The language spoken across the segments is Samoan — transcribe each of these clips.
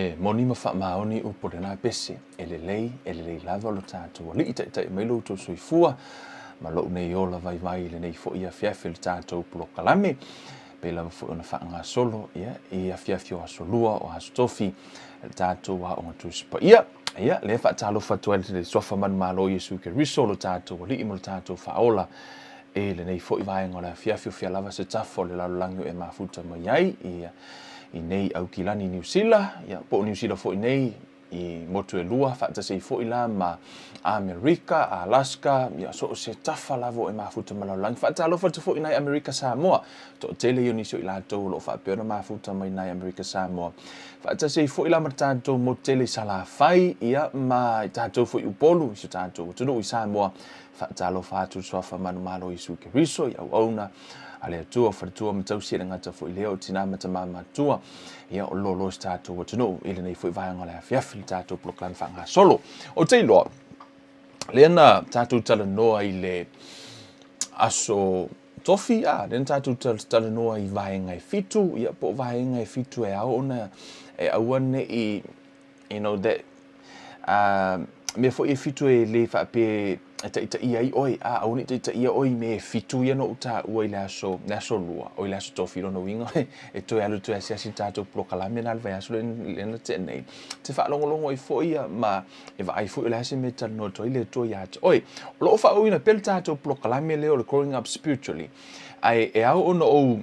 E moni ma faamaoni upu o lena pese, e lelei, e lelei lava lo tatou Alii taitai mai lo outou soifua ma lou nei ola vaivai i lenei foi afiafi o le tatou polokalame, pei lava foi ona faagasolo ia i afiafi o Aso Lua o Aso Tofi le tatou Aoga Tusi Paia. Ia, lea e faatalofa atu ai le Suafa Manumalo o Iesu Keriso, lo tatou Alii ma lo tatou Faaola i lenei foi vaega o le afiafi o fea lava se tafa o le lalolagi o e mafuta mai ai ia, i nei Aukilani Niu Sila, ia, po o Niu Sila foi nei i motu e lua, faatasi ai foi la ma Amerika, Alaska, ia, so o se tafa lava o e mafuta ma lalolagi. Faatalofa atu foi nai Amerika Samoa, toatele ia o nisi o i latou o lo o faapea ona mafuta mai nai Amerika Samoa. Faatasi ai foi la ma tatou motu tele i Salafai, ia, ma i tatou foi Upolu, i so tatou atunuu i Samoa. Faatalofa atu le Suafa Manumalo Iesu Keriso i auauna a le Atua, faletua ma tausi e le gata foi lea o tina ma tama matua, ia o lolo si tatou atunuu i lenei foi vaega o le afiafi le tatou polokalame faagasolo. Ou te iloa, lea na tatou talanoa i le aso tofi, a, lea na tatou talanoa i vaega e fitu, ia po o vaega e fitu e ao ona e aua ne i, you know, that, mea foi e fitu e le faapea e taitaia ai oe, a, aua ne i taitaia oe i mea e fitu ia na ou taua i le aso, le aso lua, oi le aso tofi, lona uiga e toe alu toe asiasi le tatou polokalame lena i le vaiaso lea na tea nei. Te faalogologo ai foi ia ma e vaai foi o le a se mea e talanoa atu ai le Atua ia te oe. O lo o faaauauina pea le tatou polokalame lea o le Growing Up Spiritually, ae e ao ona ou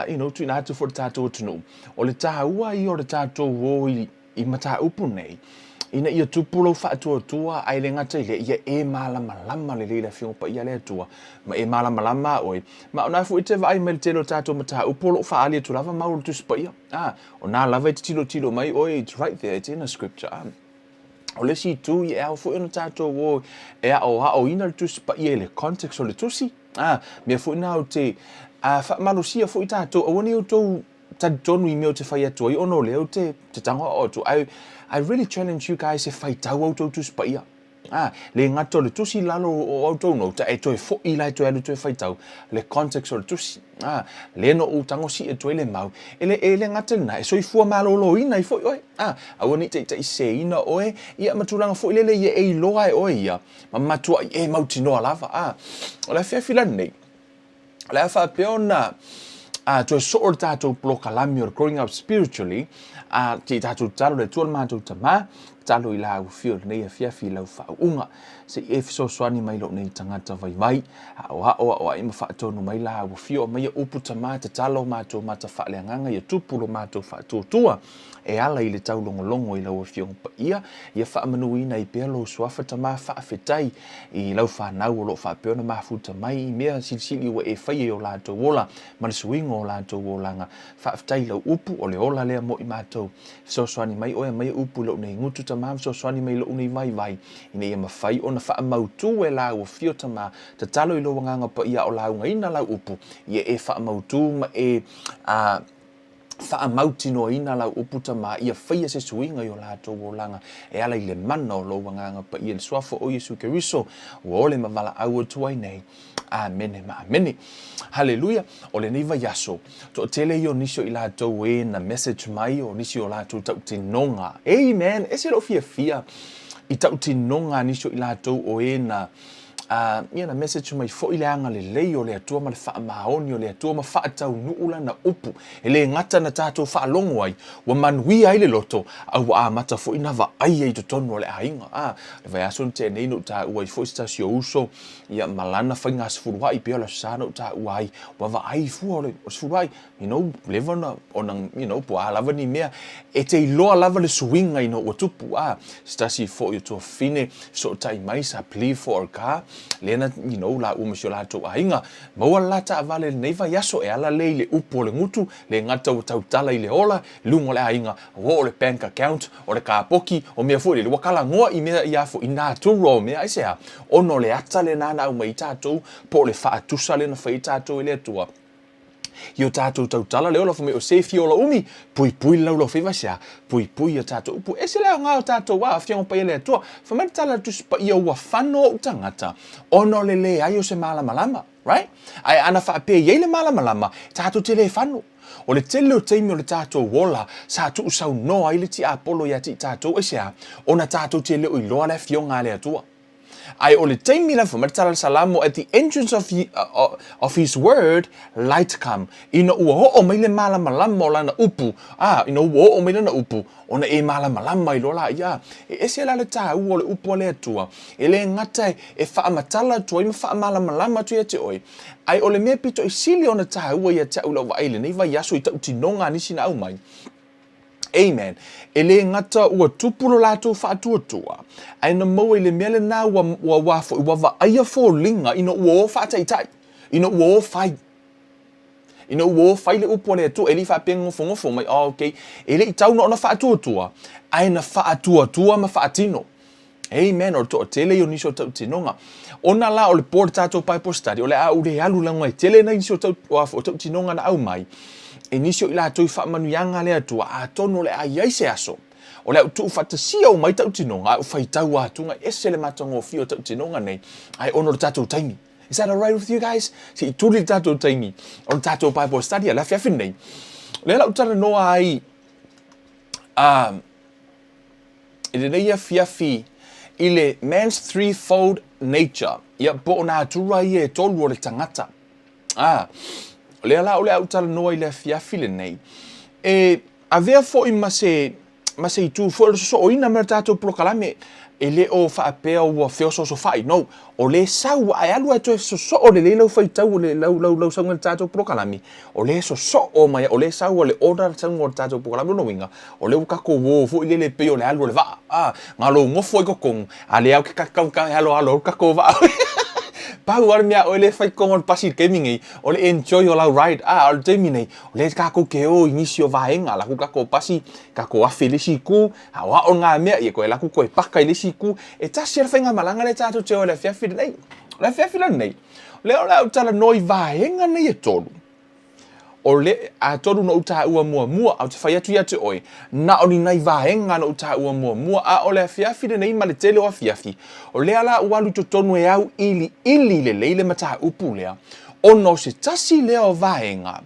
you know, tuuina atu foi le tatou atunuu, o le tāua ia o le tatou o i, i mataupu nei, ina ia tupu lou faatuatua ae le gata i lea, ia e malamalama lelei le Afioga Paia a le Atua, ma e malamalama a oe. Ma o na foi e te vaai mai le tele o tatou mataupu o lo o faaali atu lava mau o le Tusi Paia. Ah, o na lava e te tilotilo mai oe, it's right there, it's in a scripture. Ah. O le isi itu, ia e ao foi ona tatou o e aoaoina le Tusi Paia i le context o le Tusi. Ā, mea foi nā ou te, ā, faamalosia foi tātou, aua ne i outou talitonu i mea ou te fai atu ai ona o lea ou te, te tago aoao atu. I, I really challenge you guys e faitau a outou Tusi Paia. Ā, le gata o le tusi i lalo o a outou nota, e toe foi la e toe alu toe faitau le context o le tusi. Ā, lea na ou tago sii atu ai le mau, e le, e le gata i lena, e soifua maloloina ai foi oe. Ā, aua ne i taitaiseseina oe, ia ma tulaga foi lele ia e iloa e oe ia, ma matuai e mautinoa lava. Ā, o le afiafi la lenei, o le a faapea ona a, toe soo le tatou polokalame o le Growing Up Spiritually, a, te i tatou tatalo le Atua le matou Tamā, tatalo i la ufio lenei afiafi i lau faauuga, se i e fesoasoani mai lou nei tagata vaivai, aoao aoai ma faatonu mai la ufio, aumaia upu Tamā, tatalo matou mata faaleagaga ia tupu lo matou faatuatua, e ala i le taulogologo i lau Afioga Paia, ia faamanuina ai pea lou Suafa Tama faafetai i lau fanau o lo o faapea ona mafuta mai i mea silisili ua e faia i o latou ola ma le suiga o latou olaga. Faafetai i lau upu, o le ola lea mo i matou. Fesoasoani mai oe, aumaia upu i lou nei gutu Tama, fesoasoani mai i lou nei vaivai, ina ia mafai ona faamautu e lau Afio Tama, tatalo i lou Agaga Paia a o laugaina lau upu, ia e faamautu ma e a faamautinoaina lau upu Tama, ia faia se suiga i o latou olaga e ala i le mana o lou Agaga Paia i le Suafa o Iesu Keriso, ua ole ma valaau atu ai nei. Amene ma amene. Haleluia! O lenei vaiaso, toatele ia o nisi o i latou e na message mai, o nisi o latou tautinoga. Amen! Ese lou fiafia i tautinoga a nisi o i latou o e na Ā, ia na message mai foi le agalelei o le Atua ma le faamaoni o le Atua ma faataunuu lana upu, e le gata na tatou faalogo ai, ua manuia ai le loto, a ua amata foi na vaaia i totonu o le aiga. Ā, le vaiaso na tea nei na ou taua ai foi se tasi o uso, ia, ma lana faiga sefuluai, pei o le Aso Sa na ou taua ai, ua vaai fua o le sefuluai, you know, leva ona, ona, you know, po o a lava ni mea, e te iloa lava le suiga ina ua tupu, a, se tasi foi o tuafafine, fesootai mai, sa plead for a car, lea na, you know, laua ma si o latou aiga, maua le la taavale i lenei vaiaso, e ala lea i le upu o le gutu, le gata ua tautala i le ola, i luga o le aiga, ua oo le bank account, o le kapoki, o mea foi lele, ua kalagoa i mea ia foi, i natura o mea, aisea? Ona o le ata lena na aumai ai tatou, po o le faatusa lea na fai ai tatou e le Atua, I o tatou tautala le ola fai mai o se fia ola umi, puipui le laulau faiva aisea? Puipui ia tatou upu. Ese le aoga o tatou a Afioga Paia le Atua. Fai mai le tala a le Tusi Paia ua fano ou tagata ona o le leai o se malamalama. Right? Ae ana faapea i ai le malamalama, tatou te le fano. O le tele o taimi o le tatou ola sa tuusaunoa ai le tiapolo ia te i tatou, aisea? Ona tatou te le o iloa le Afioga a le Atua. Ae o le taimi la, fai mai le tala a le Salamo, at the entrance of, he, of his word, light come. Ina ua oo mai le malamalama o lana upu, a, ina ua oo mai lana upu, ona e malamalama ai loa laia. E ese la le taua o le upu a le Atua, e le gata e faamatala atu ai ma faamalamalama atu ia te oe, ae o le mea pito i sili ona taua ia te au i lau vaai i lenei vaiaso i tautinoga a nisi na aumai. Amen. E le gata ua tupu lo latou faatuatua, ae na maua i le mea lena ua, ua, ua, ua vaaia foliga ina ua o faataitai, ina ua o fai. Ina ua o fai le upu a le Atua, e le i faapea nofonofo mai, oh, okay. E le i tau na ona faatuatua, ae na faatuatua ma faatino. Amen. O le toatele ia o nisi o tautinoga. Ona la o le po o le tatou Bible study, o le a ou le alu laga e tele nai nisi o, tau, o tautinoga na aumai, e nisi o i latou i faamanuiaga a le Atua, atonu o le a i ai se aso, o le a ou tuufaatasia uma ai tautinoga, ae ou faitau atuga, e ese le matagofie o tautinoga nei, ae ona o le tatou taimi. Is that alright with you guys? Se i tuli le tatou taimi o le tatou Bible study a le afiafi nei. O lea la ou talanoa ai i lenei afiafi i le man's threefold nature. Ia, po o natura ia e tolu o le tagata. Ah, o lea la o le a ou talanoa i le afiafi lenei. E avea foi ma se ma se itu foi o le sosooina ma le tatou polokalame, e le o faapea ua feosoosofai, no. O lea e sau ae alu ae toe sosoo lelei lau faitau le lau lau lau sauga i le tatou polokalame, o lea e sosoo mai, o lea e sau le order le sauga o le tatou polokalame. O lona uiga, o lea ua tatou o foi lele e pei o le alu o le vaa, a, galo nofo ai totonu, a lea ou te tau e aloalo ai le tatou vaa. Pau lava le mea a oe lea e fai i totonu o le pasi i le taimi nei, o le enjoy o lau ride, a, o le taimi nei, O lea tatou te o i nisi o vaega, alu atu tatou pasi, tatou afe i le isi itu, aoao ngā mea, ia toe alu atu toe paka i le isi itu. E tasi lava le faigamalaga lea tatou te o i le afiafi lenei. O le afiafi lenei, o lea o le a ou talanoa i vaega nei e tolu. O le, atonu na ou taua muamua, ae ou te fai atu ia te oe, na o ni nai vaega na ou taua muamua, a o le afiafi lenei ma le tele o afiafi, o lea la ua alu i totonu e auiliili lelei le mataupu lea, ona o se tasi lea o vaega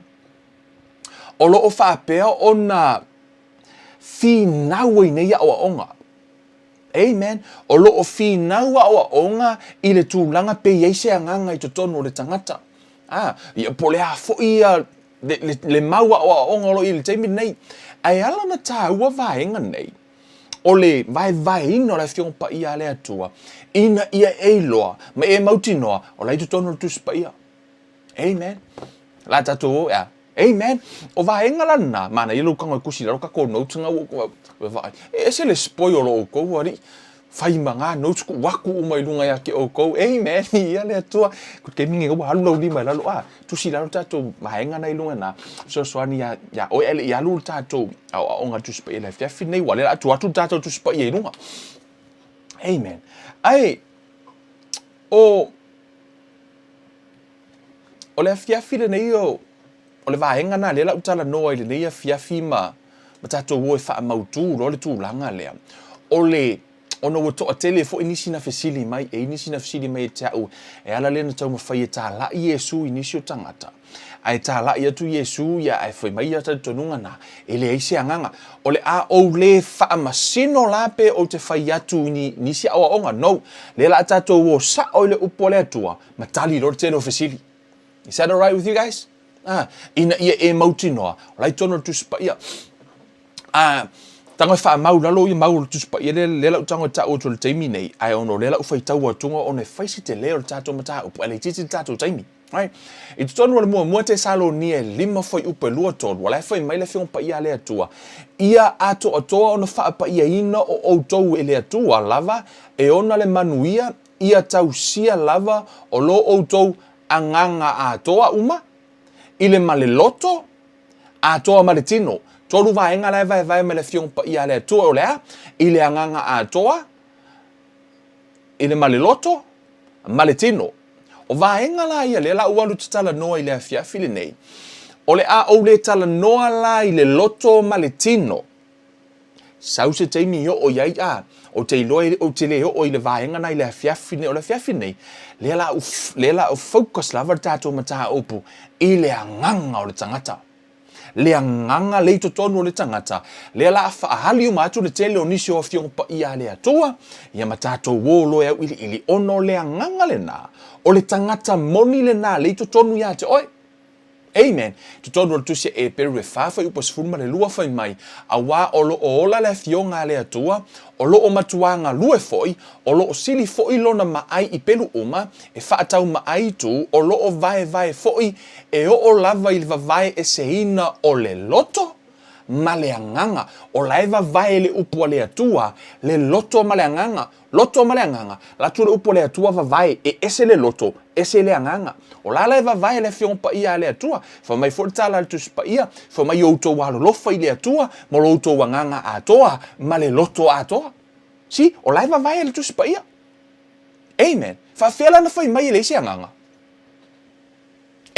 o lo o faapea ona finau ai nei aoaoga. Amen. O lo o finau aoaoga i le tulaga pe i ai se agaga i totonu o le tagata. Ah, ia, po o le a foi ia le, le, le mau aoaoga o lo o i le taimi lenei. Ae ala ona taua vaega nei, o le vaevaeina o le Afioga Paia a le Atua, ina ia e iloa ma e mautinoa o la i totonu o le Tusi Paia. Amen. La tatou o, ea. Amen. O vaega la lena, manaia lou tago e tusi i lalo tatou notes na ua, ua, ua vaai. E ese le spoil o lo outou alii. Fai ma ngā notes tuu atu uma i luga ia te outou. Amen. Ia le Atua. Ko te taimi nei ua alu lau lima i lalo. Ah, tusi i lalo tatou vaega na i luga na. Fesoasoani ia, ia oe ae le i alu le tatou aoaoga Tusi Paia i le afiafi lenei, ua lea atu atu le tatou Tusi Paia i luga. Amen. Ae, o, o le afiafi lenei o, o le vaega na lea la ou talanoa i lenei afiafi ma, ma tatou o e faamautu loa le tulaga lea. O le, ona ua toatele foi nisi na fesili mai, e i ai nisi na fesili mai ia te au, e ala lea na taumafai e talai Iesu i nisi o tagata, ae talai atu Iesu ia ae fai mai ia talitonuga na, e leai se agaga. O le a ou le faamasino la pe ou te fai atu i ni, nisi aoaoga? No. Lea la a tatou o sao i le upu a le Atua, ma tali loa le tele o fesili. Is that alright with you guys? Ah, ina ia e mautinoa, o la i totonu o le Tusi Paia. A, tago e faamau lalo ia mau o le Tusi Paia lea, lea la ou tago e tau atu i le taimi nei, ae ona o lea la ou faitau atuga ona e fai se tele o le tatou mataupu, ae laitiiti le tatou taimi. Right? I totonu o le muamua Tesalonia e 5 fuaiupu e 2 3, o la e fai mai le Afioga Paia a le Atua, Ia atoatoa ona faapaiaina o outou e le Atua lava e ona le manuia, ia tausia lava o lo outou agaga atoa uma, i le ma le loto, atoa ma le tino. Tolu vaega la e vaevae mai le Afioga Paia a le Atua, o le a? I le agaga atoa, i le ma le loto, ma le tino. O vaega la ia lea la ua alu talanoa i le afiafi lenei, o le a ou le talanoa la i le loto ma le tino. Sau se taimi i oo i ai a. Ou te iloa ou te le oo i le vaega na i le afiafi nei. O le afiafi nei, lea la u, lea la u focus lava le tatou mataupu i le agaga o le tagata. Le agaga le i totonu o le tagata, lea la a faaali uma atu le tele o nisi o Afioga Paia a le Atua, ia ma tatou o loa e auiliili, ona o le agaga lena, o le tagata moni lena le i totonu ia te oe. Amen. Totonu o le Tusi a Eperu e fa fuaiupu e 12 fai mai, Auā o lo o ola le Afioga a le Atua, o lo o matuā galue foi, o lo o sili foi lona maai i pelu uma, e faataumaai itu, o lo o vaevae foi e oo lava i le vavae eseina o le loto ma le agaga. O la e vavae le upu a le Atua, le loto ma le agaga. Loto ma le agaga, la atu le upu a le Atua vavae, e ese le loto, ese le agaga. O la la e vavae le Afioga Paia a le Atua. Fai mai foi le tala a le Tusi Paia, fai mai outou alolofa i le Atua ma lo outou agaga atoa ma le loto atoa. See, o la e vavae le Tusi Paia. Amen. Faafefea la na fai mai e leai se agaga?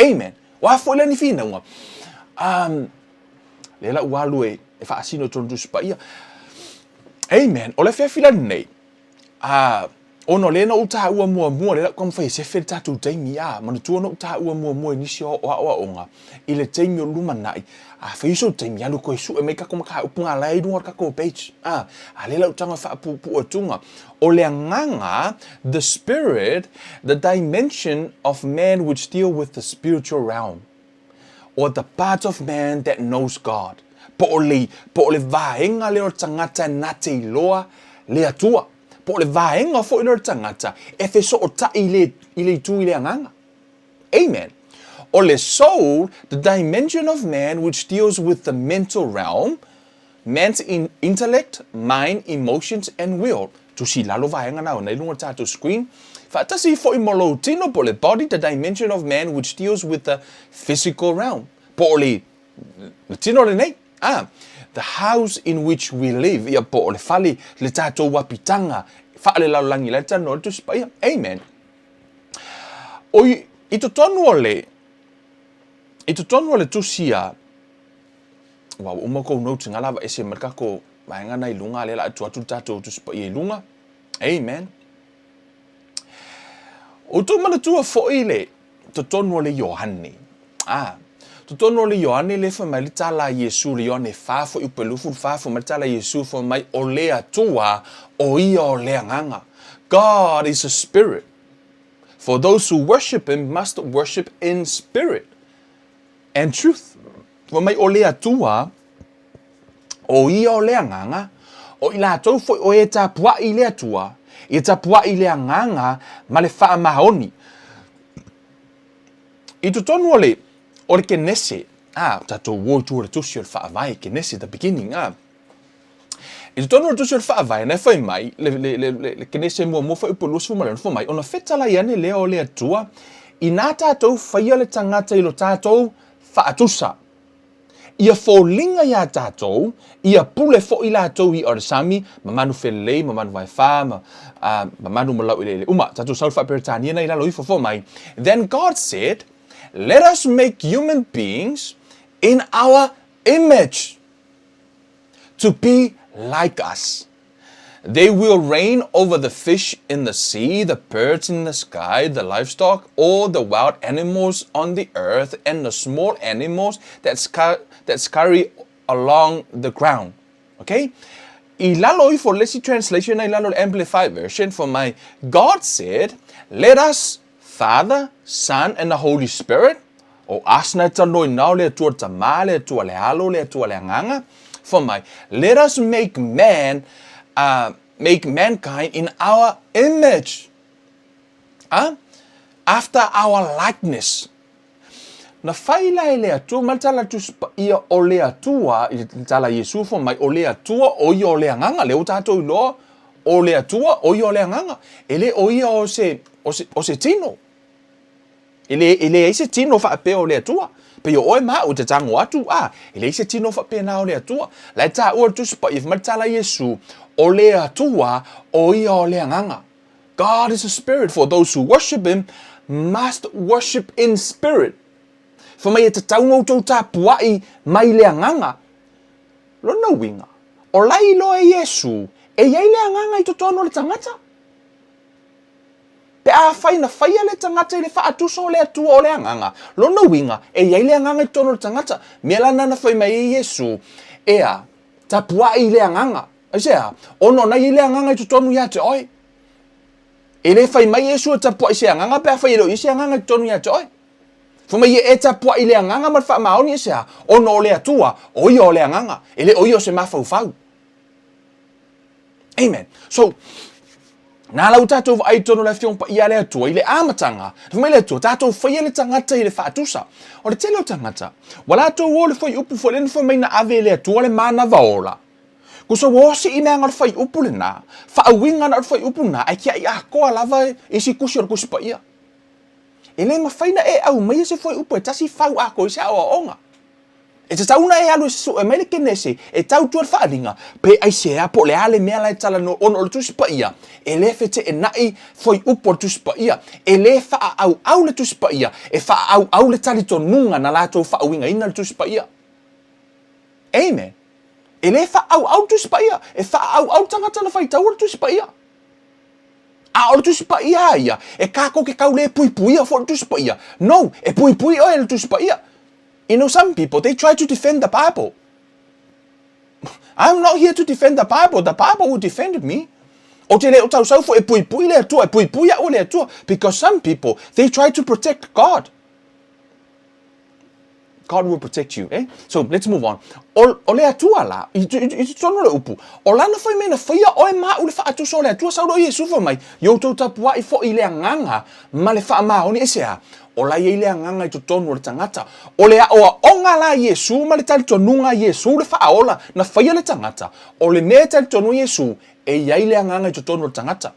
Amen. O a foi la ni finauga? Um, lea la ua alu e, e faasino i tonu Tusi Paia. Amen. O le afiafi la lenei, a, ona o lea na ou taua muamua, lea la ua taumafai e sefe le tatou taimi, a, manatua na ou taua muamua i nisi o aoaoga, i le taimi o lumanai, a fai sou taimi, alu koe sue mai kako mataupu ngā la i lunga o le kako page, a, a lea la ou tago e faapuupuu atuga. O le agaga, the spirit, the dimension of man which deal with the spiritual realm. or the part of man that knows God, po o le, po o le vaega lea o le tagata na te iloa le Atua, po o le vaega foi lea o le tagata e fesootai i le, i le itu i le agaga. Amen. O le soul, the dimension of man which deals with the mental realm, Man's in intellect, mind, emotions and will. Tusi i lalo vaega na ona i lunga o le tatou screen. Faatasi foi mo lou tino po o le body, the dimension of man which deals with the physical realm. Po o le, le tino lenei. Ah, the house in which we live, ia po o le fale, le tatou apitaga, faalelalolagi la e talanoa le Tusi Paia. Amen. O i, i totonu o le, i totonu o le tusi a, Ua uma kou notes nga lava ese ma le kako vaega na i luga lea la atu atu le tatou Tusi Paia i luga. Amen. O tou manatua foi le totonu o le Ioane. Ah, totonu o le Ioane le fai mai le tala a Iesu le Ioane fa foi upe lufu fa fai mai le tala a Iesu fai mai o le Atua o ia o le agaga. God is a spirit. For those who worship him must worship in spirit and truth. Fai mai o le Atua, o ia o le Agaga, o i latou foi o e tapuai i le Atua, ia tapuai i le Agaga ma le faamaoni. I totonu o le, o le Kenese, a, tatou o i tua o le tusi o le Faavae, Kenese, the beginning, a. I totonu o le tusi o le Faavae, na e fai mai, le, le, le, le, le Kenese muamua fuaiupu 26, fai mai, ona fetalai ane lea o le Atua, inā tatou faia le tagata i lo tatou faatusa. Ia foliga iā tatou, ia pule foi latou i o le sami, ma manu felelei, ma manu vaefa, ma, uh, ma manu ma laueleele uma. Tatou sau le faa-Peretania na i lalo ifo fo mai. Then God said, let us make human beings in our image to be like us. They will reign over the fish in the sea, the birds in the sky, the livestock, all the wild animals on the earth, and the small animals that, scar- that scurry along the ground. Okay? I lalo ifo le isi translation i lalo le Amplified Version for my God said, Let us, Father, Son, and the Holy Spirit, O us na e talanoa inā o le Atua le Tama, le Atua le Alo, le Atua le Agaga, fai mai, Let us make man, uh, make mankind in our image, uh, after our likeness. Na fai la e le Atua, ma le tala Tusi Paia o le Atua, i le tala Iesu fai mai, o le Atua o ia o le Agaga, lea ua tatou iloa, o le Atua o ia o le Agaga. E le o ia o se, o se, o se tino. E le, e leai se tino faapea o le Atua. Pei o oe ma au e te tago atu, a, e leai se tino faapena o le Atua. La e taua le Tusi Paia, fai mai le tala a Iesu, o le Atua, o ia o le Agaga. God is a spirit, for those who worship him must worship in spirit. Fai mai e tatau ona outou tapuai mai le Agaga. Lona uiga, o la e iloa e Iesu, E i ai le agaga i totonu o le tagata. Pe afai na faia le tagata i le faatusa o le Atua o le agaga, lona uiga, e i ai le agaga i totonu o le tagata. Mea la lena na fai mai ai Iesu, Ea, tapuai i le agaga. Aisea? Ona o na i ai le agaga i totonu ia te oe. E le fai mai Iesu e tapuai i se agaga pe afai e le o i ai se agaga i totonu ia te oe. Fai mai e tapuai i le agaga ma le faamaoni, aisea? Ona o le Atua, o ia o le agaga, e le o ia o se mafaufau. Amen. So, nā la ua tātou vaai tonu le Afioga Paia a le Atua i le amataga. Fai mai le Atua, tātou faia le tagata i le faatusa. O le tele o tagata, ua latou o le fuaiupu foi lea na fai mai na ave e le Atua le manava ola. Kusa ua osi i meaga o le fuaiupu lenā, faauiga na o le fuaiupu lenā, ae tiai atoa lava isi tusi o le Tusi Paia. E le mafai na e aumaia se fuaiupu e tasi fau atoa i se aoaoga. E tatau ona e alu e sue mai le Kenese e tautua le faaaliga, pe aisea po o le a le mea la e talanoa ona o le Tusi Paia, e le feteenai fuaiupu o le Tusi Paia, e le faaauau le Tusi Paia, e faaauau le talitonuga na latou faauigaina le Tusi Paia. Amen. E le faaauau le Tusi Paia, e faaauau le tagata na faitaua le Tusi Paia. A o le Tusi Paia a ia, e kākou ke kau le puipuia foi le Tusi Paia. No, e puipui oe e le Tusi Paia. You know, some people, they try to defend the Bible. I'm not here to defend the Bible. The Bible will defend me. Ou te le o tausau foi e puipui le Atua, e puipui a'u e le Atua. Because some people, they try to protect God. God will protect you. Eh? So, let's move on. O, o le Atua la, i, i, i totonu o le upu, o lana fai mai na faia oe ma a'u le faatusa o le Atua, sau loa Iesu fai mai, i outou tapua'i foi i le agaga ma le faamaoni, aisea? O la e i ai le agaga i totonu o le tagata. O le aoaoga la a Iesu ma le talitonuga a Iesu le faaola na faia le tagata, o le mea e talitonu ai Iesu, e i ai le agaga i totonu o le tagata.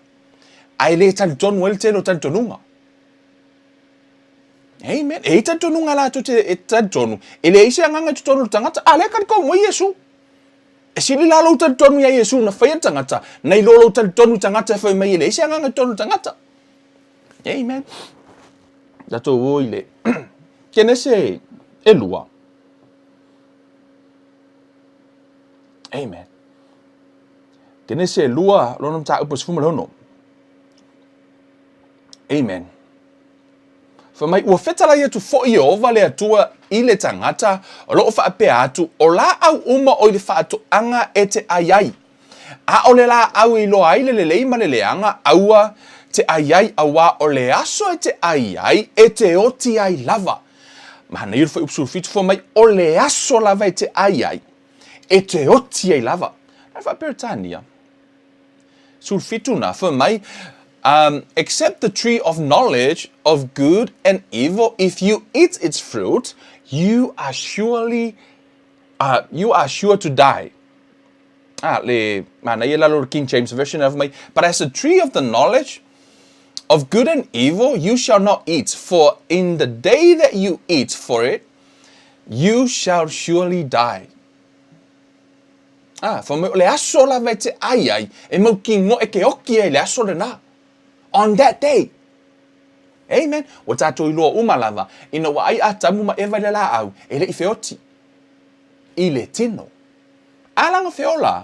Ae le talitonu ai le tele o talitonuga. Amen. E i ai talitonuga latou te e talitonu, e leai se agaga i totonu o le tagata, a lea talitonu ai Iesu. E sili la lou talitonu iā Iesu na faia le tagata, nai lo lou talitonu i tagata e fai mai e leai se agaga i totonu o le tagata. Amen. Tatou o i le Kenese elua. Amen. Kenese elua, lona mataupu e 16. Amen. Fai mai, ua fetalai atu foi Ieova le Atua i le tagata, o lo o faapea atu, o laau uma o i le faatoaga e te ai ai. A o le laau e iloa ai le lelei ma le leaga, aua te ai ai, auā o le aso e te ai ai, e te oti ai lava. Manaia le fuaiupu 17, fai mai, o le aso lava e te ai ai, e te oti ai lava. Na faa-Peretania. 17 na, fai mai, um, except the tree of knowledge of good and evil, if you eat its fruit, you are surely, you are sure to die. Ah, le manaia lalo le King James Version fai mai, but as a tree of the knowledge of good and evil, you shall not eat, for in the day that you eat for it, you shall surely die. Ah, fai mai, o le aso lava e te ai ai, e mautinoa e te oti ai le aso lenā. On that day. Amen. Ua tātou iloa uma lava, ina ua ai Atamu ma Eva i le lāau, e le i feoti. I le tino. A lana feola,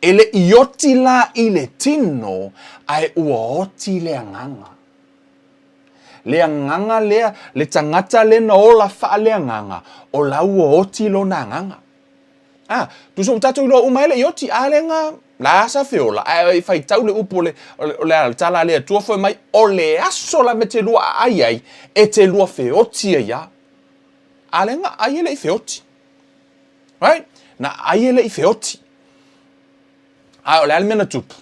e le i oti la i le tino, ae ua oti le agaga. Le agaga lea, le tagata lea na ola faaleagaga, o la ua oti lona agaga. A, tusa ua tatou iloa uma e le i oti, a le ga, la sa feola, ae e faitau le upu o le, o le, o le, le tala a le Atua fai mai, o le aso lava e te lua aai ai, e te lua feoti ai a. A le ga ai e le i feoti. Right? Na ai e le i feoti. A o le a le mea na tupu?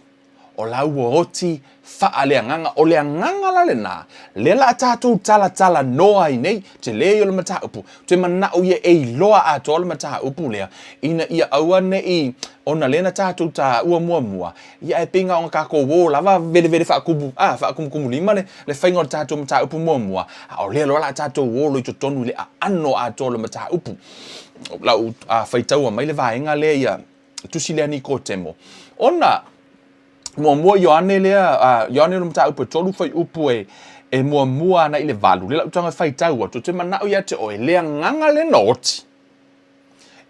O la ua oti faaleagaga. O le agaga la lenā, lea la a tātou talatala noa ai nei, tele ia o le mataupu, te manaʻo ia e iloa atoa le mataupu lea, ina ia aua neʻi ona lea na tātou tāua muamua, ia ae pei na ona kākou ō lava velevele faakumu, a, faakumukumulima le, le faiga o le tātou mataupu muamua, a o lea loa la a tātou ō loa i totonu i le aano atoa o le mataupu. Lau a, faitaua mai le vaega lea ia, tusi lea Nikotemo. Ona, muamua Ioane lea, a, Ioane o le mataupu e tolu fuaiupu e, e muamua ana i le valu, lea lau tago e faitau atu, te manaʻo ia te oe, le agaga lea na oti,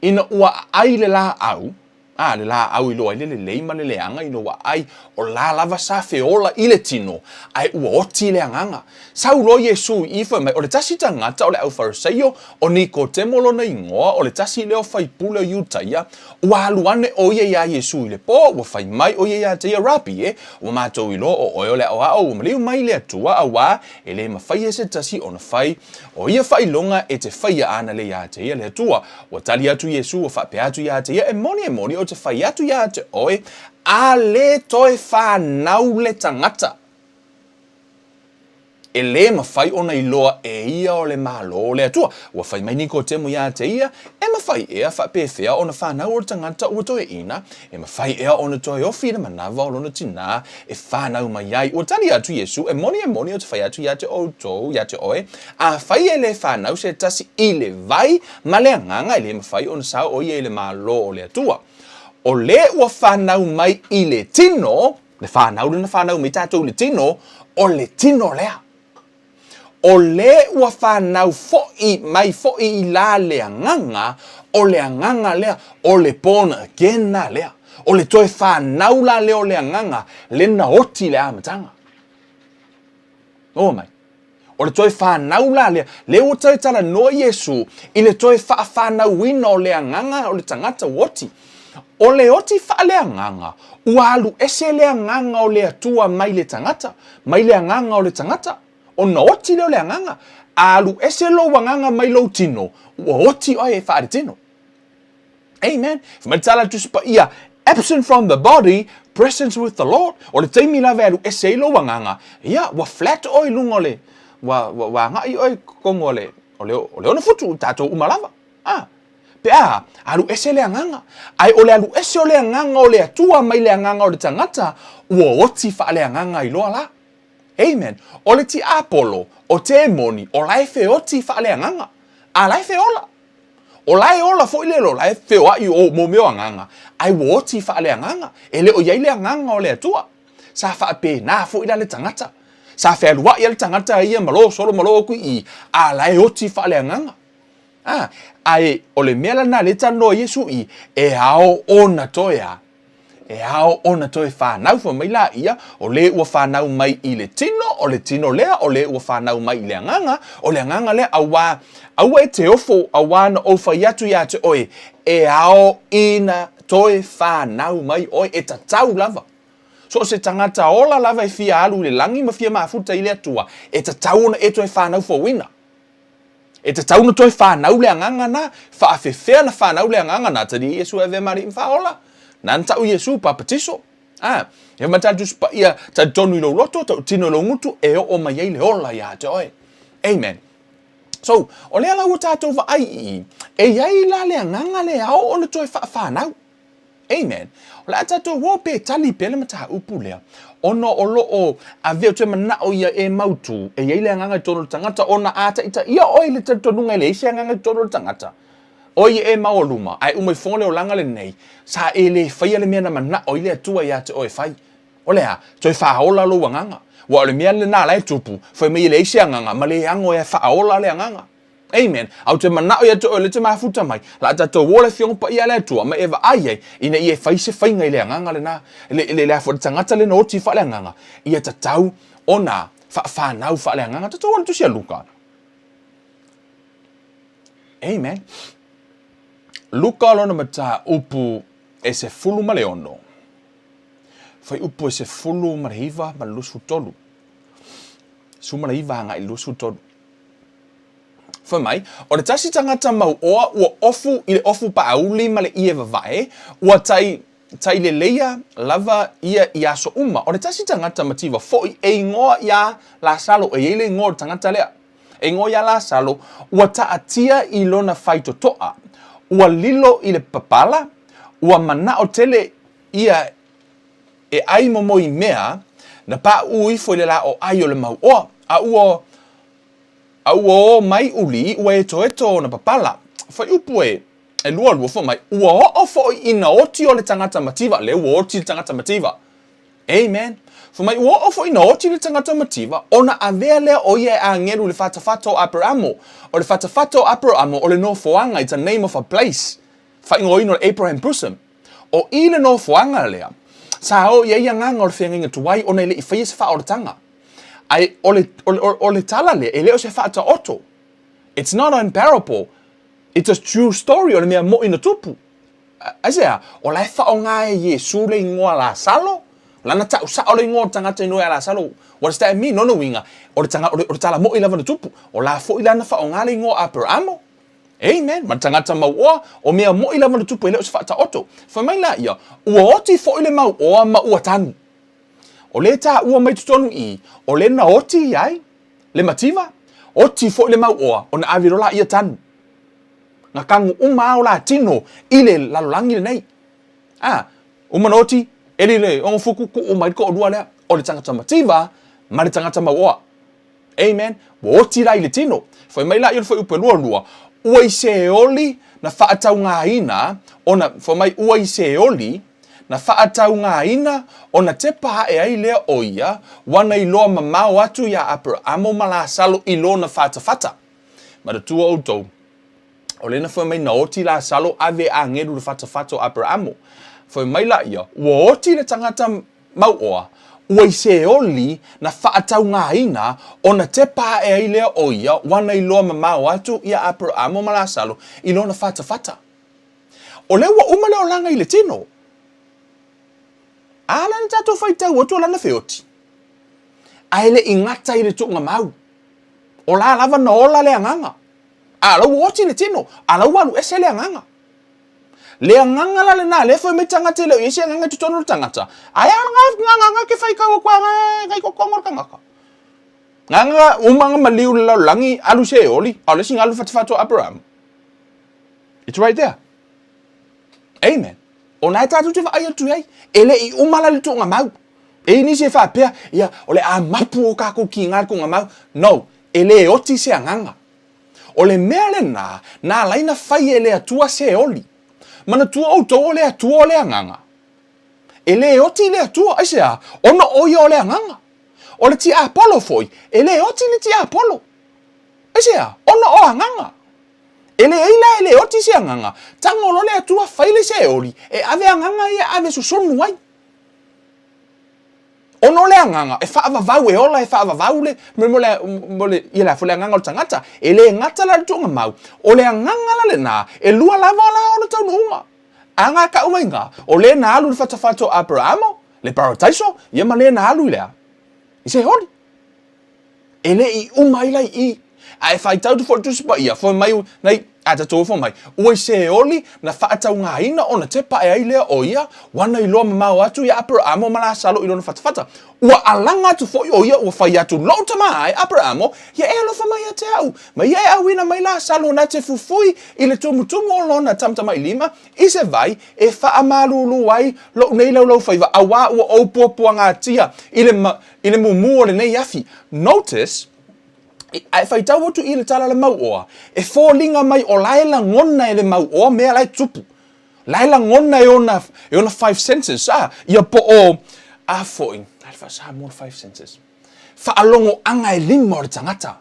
ina ua aai le laau, A, le laau i loa ai le lelei ma le leaga ina ua ai, o la lava sa feola i le tino, ae ua oti le agaga. Sau loa Iesu i i fai mai, O le tasi tagata o le Aufariseio, o Nikotemo lona igoa, o le tasi lea o faipule o Iutaia, ua alu ane ʻo ia iā Iesu i le pō, ua fai mai ʻo ia iā te ia, Rabi e, ua matou iloa ʻo ʻoe o le aʻoaʻo, ua maliu mai le Atua, auā, e lē mafai e se tasi ona fai o ia faailoga e te faia āna le iā te ia le Atua. Ua tali atu Iesu, ua faapea atu iā te ia, E moni, e moni, ou te fai atu iā te ʻoe, a lē toe whānau le tagata. E lē mafai ona iloa e ia o le Malo o le Atua. Ua fai mai Nikotemo iā te ia, E mafai ea faapefea ona whānau o le tagata ua toeaina? E mafai ea ona toe ofi i le manawa o lona tinā e whānau mai ai? Ua tali atu Iesu, E moni, e moni, ou te whai atu iā te outou, iā te oe, afai e lē whānau se tasi i le vai ma le agaga, e lē mafai ona sao ʻo ia i le Malo o le Atua. O lē ua whānau mai i le tino, Le whānau lena whānau mai tātou i le tino, o le tino lea. O le ua whānau foʻi mai foʻi i la le agaga, o le agaga lea, o le born again la lea. O le toe whānau la lea o le agaga, lena oti le amataga. Ō mai. O le toe whānau la lea, lea ua toe talanoa Iesu i le toe whaawhānauina o le agaga o le tagata ua oti. O le oti faaleagaga, ua alu ese le agaga o le Atua mai le tagata, mai le agaga o le tagata. Ona oti lea o le agaga, a alu ese lou agaga mai lou tino, ua oti oe e faaletino. Amen. Fai mai le tala a le Tusi Paia, absent from the body, presence with the Lord. O le taimi lava e alu ese ai lou agaga, ia, ua flat oe i luga o le, ua, ua, ua agai oe i totonu o le, o le, o le onofutu, tatou uma lava. Ah. Pe a, alu ese le agaga. Ae o le alu ese o le agaga o le Atua mai le agaga o le tagata, ua oti faaleagaga ai loa la. Amen. O le tiapolo, o temoni, o la e feoti faaleagaga. A la e feola. O la e ola foi le o la e feoai o mo mea o agaga, ae ua oti faaleagaga, e le o i ai le agaga o le Atua. Sa faapena foi la le tagata. Sa fealuai a le tagata ia ma lo solo ma lo aku i i, a la e oti faaleagaga. A, ae o le mea lena lea e talanoa ai Iesu i, e ao ona toe a. E ao ona toe whānau, fai mai la ia, o le ua whānau mai i le tino, o le tino lea, o le ua whānau mai i le agaga, o le agaga lea, auā, aua e te ofo, auā na ou whai atu iā te oe, e ao ina toe whānau mai oe, e tatau lava. So o se tagata ola lava e fia alu i le langi ma fia mafuta i le Atua, e tatau ona e toe whānau fouina. E tatau ona toe whanau le agaga na, whaafewhea na whanau le agaga na, tali Iesu e avea ma alii ma whaola. Na na tau Iesu papatiso. A, e matala Tusi Paia, talitonu i lou loto, tautino i lou gutu, e oo mai ai le ola iā te oe. Amen. So, o lea la ua tātou vaai i i, e i ai la le agaga le ao ona toe faawhanau. Amen. O le a tātou ō pe tali pea le mataupu lea, ona o lo o avea toe manao ia e mautū, e i ai le agaga i totonu o le tagata, ona a taitaia oe i le talitonuga e leai se agaga i totonu o le tagata, oe ia e maualuma, ae uma ifoga le olaga lenei, sa e le faia le mea na manao ai le Atua ia te oe e fai. O le a? Toe faaola lou agaga. Ua o le mea lena la e tupu, fai mai e leai se agaga, ma le ago e faaola le agaga. Amen. A ou te manao ia te oe o lea te mafuta mai, la a tatou o le Afioga Paia a le Atua ma e vaai ai, ina ia e fai se faiga i le agaga lena, le, le, le, le tagata lena oti faaleagaga, ia tatau ona faawhanau faaleagaga. Tatou o le Tusi a Luka. Amen. Luka lona mataupu e 16. Fuaiupu e 19 ma le 23. 19 agai i le 23. Fai mai, o le tasi tagata mauoa ua ofu i le ofu paauli ma le ie vavae, ua tai, taileleia lava ia i aso uma. O le tasi tagata mativa foi e igoa iā Lasalo, e i ai le igoa o le tagata lea, e igoa iā Lasalo, ua taatia i lona faitotoa, ua lilo i le papala, ua manao tele ia e ai momoi mea, na pauu ifo i le la o ai o le mauoa, a ua A ua o mai uli, ua etoeto ona papala. Fuaiupu e, e lualua fai mai, ua oo foi ina oti o le tagata mativa, lea ua oti le tagata mativa. Amen. Fai mai, ua oo foi ina oti le tagata mativa, ona avea lea o ia e agelu i le fatafata o Aperamo. O le fatafata o Aperamo o le nofoaga, it's a name of a place, faaigoaina o le Abraham bosom. O i le nofoaga lea, sa o i ai agaga o le feagaiga tuai ona e le i faia se faaolataga. Ae o le, o, o, o le tala lea, e le o se faataoto. It's not an parable. It's a true story, o le mea moʻi na tupu. Aisea? O la e faaaoga e Iesu le igoa Lasalo, lana ta'u sa'o le igoa o le tagata inoa ia Lasalo. What does that mean? Lona uiga, o le taga, o le, o le tala moʻi lava na tupu. O la foi la na faaaoga le igoa Aperamo. Amen. Ma le tagata mauoa, o mea moʻi lava na tupu e le o se faataoto. Fai mai la ia, ua oti foi le mauoa ma ua tanu. O le taua mai totonu i, o le na oti i ai le mativa, oti foi le mauoa, ona ave loa laia tanu. Nga kagu uma a o la tino i le lalolagi lenei. A, uma na oti, eli le ogofuku, kuu mai le toalua lea, o le tagata mativa ma le tagata mauoa. Amen. Ua oti la i le tino. Fai mai la ia le fuaiupu e 22, ua i Seoli na faataugaina ona, fai mai, ua i Seoli na faataugaina ona tepa ae ai lea o ia, ua na iloa mamao atu iā Aperamo ma Lasalo i lona fatafata. Manatua outou, o lena fai mai na oti Lasalo ave agelu le fatafata o Aperamo. Fai mai la ia, ua oti le tagata mauoa, ua i Seoli na faataugaina ona tepa ae ai lea o ia ua na iloa mamao atu ia Aperamo ma Lasalo i lona fatafata. O lea ua uma le olaga i le tino. A la na tatou faitau atu o lana feoti. Ae le i gata i le tuuga mau. O la lava na ola le agaga. A la ua oti le tino, a la ua alu ese le agaga. Le agaga la lena, lea fai mai tagata e le o i ai se agaga i totonu o le tagata. Ae a nga agaga ke faitau atu a ngai totonu o le tagata. Nga uma nga maliu le lalolagi alu se oli, a o le isi nga alu fatufatu o Abraham. It's right there. Amen. O na e tatou te vaai atu i ai, e le i uma la le tuugamau. E i nisi e faapea, ia, o le a mapu o kakou kiga le tuugamau. No, e le oti se agaga. O le mea lena, na ala ai na fai e le Atua se oli. Manatua outou o le Atua o le agaga. E le oti le Atua, aisea? Ona o ia o le agaga. O le tiapolo foi, e le oti le tiapolo. Aisea? Ona o agaga. E leai la e le oti se agaga, tago loa le Atua fai le seoli e ave agaga ia e ave susunu ai. Ona o le agaga e faavavau, e ola e faavavau le mo le mo le ia le le agaga o le tagata. E le gata la le tuugamau, o le agaga la lena, e lua lava la ona taunuuga. A nga kau mai nga, o le na alu i le fatafata o Aperamo, le parataiso, ia ma le na alu i le a? I Seoli. E le i uma ai la i i. A e faitau atu foi le Tusi Paia, fai mai nei, a tatou fai mai, ua i Seoli na faataugaina ona tepa ae ai lea o ia, ua na iloa mamao atu ia Aperamo ma Lasalo i lona fatafata. Ua alaga atu foi o ia ua fai atu, Lou tama e, Aperamo, ia e alofa mai ia te au, ma ia e auina mai Lasalo na te fufui i le tumutumu o lona tamatamailima i se vai e faamalulu ai lou nei laulaufaiva, auā ua ou puapuagatia i le I le mumu o lenei afi. Notice, a e faitau atu i le tala le mauoa, e foliga mai o la e lagona e le mauoa mea la e tupu. La e lagona e ona, e ona five senses, a, ia po o, a foi, a le faa-Samoa le five senses. Faalogoaga e lima o le tagata.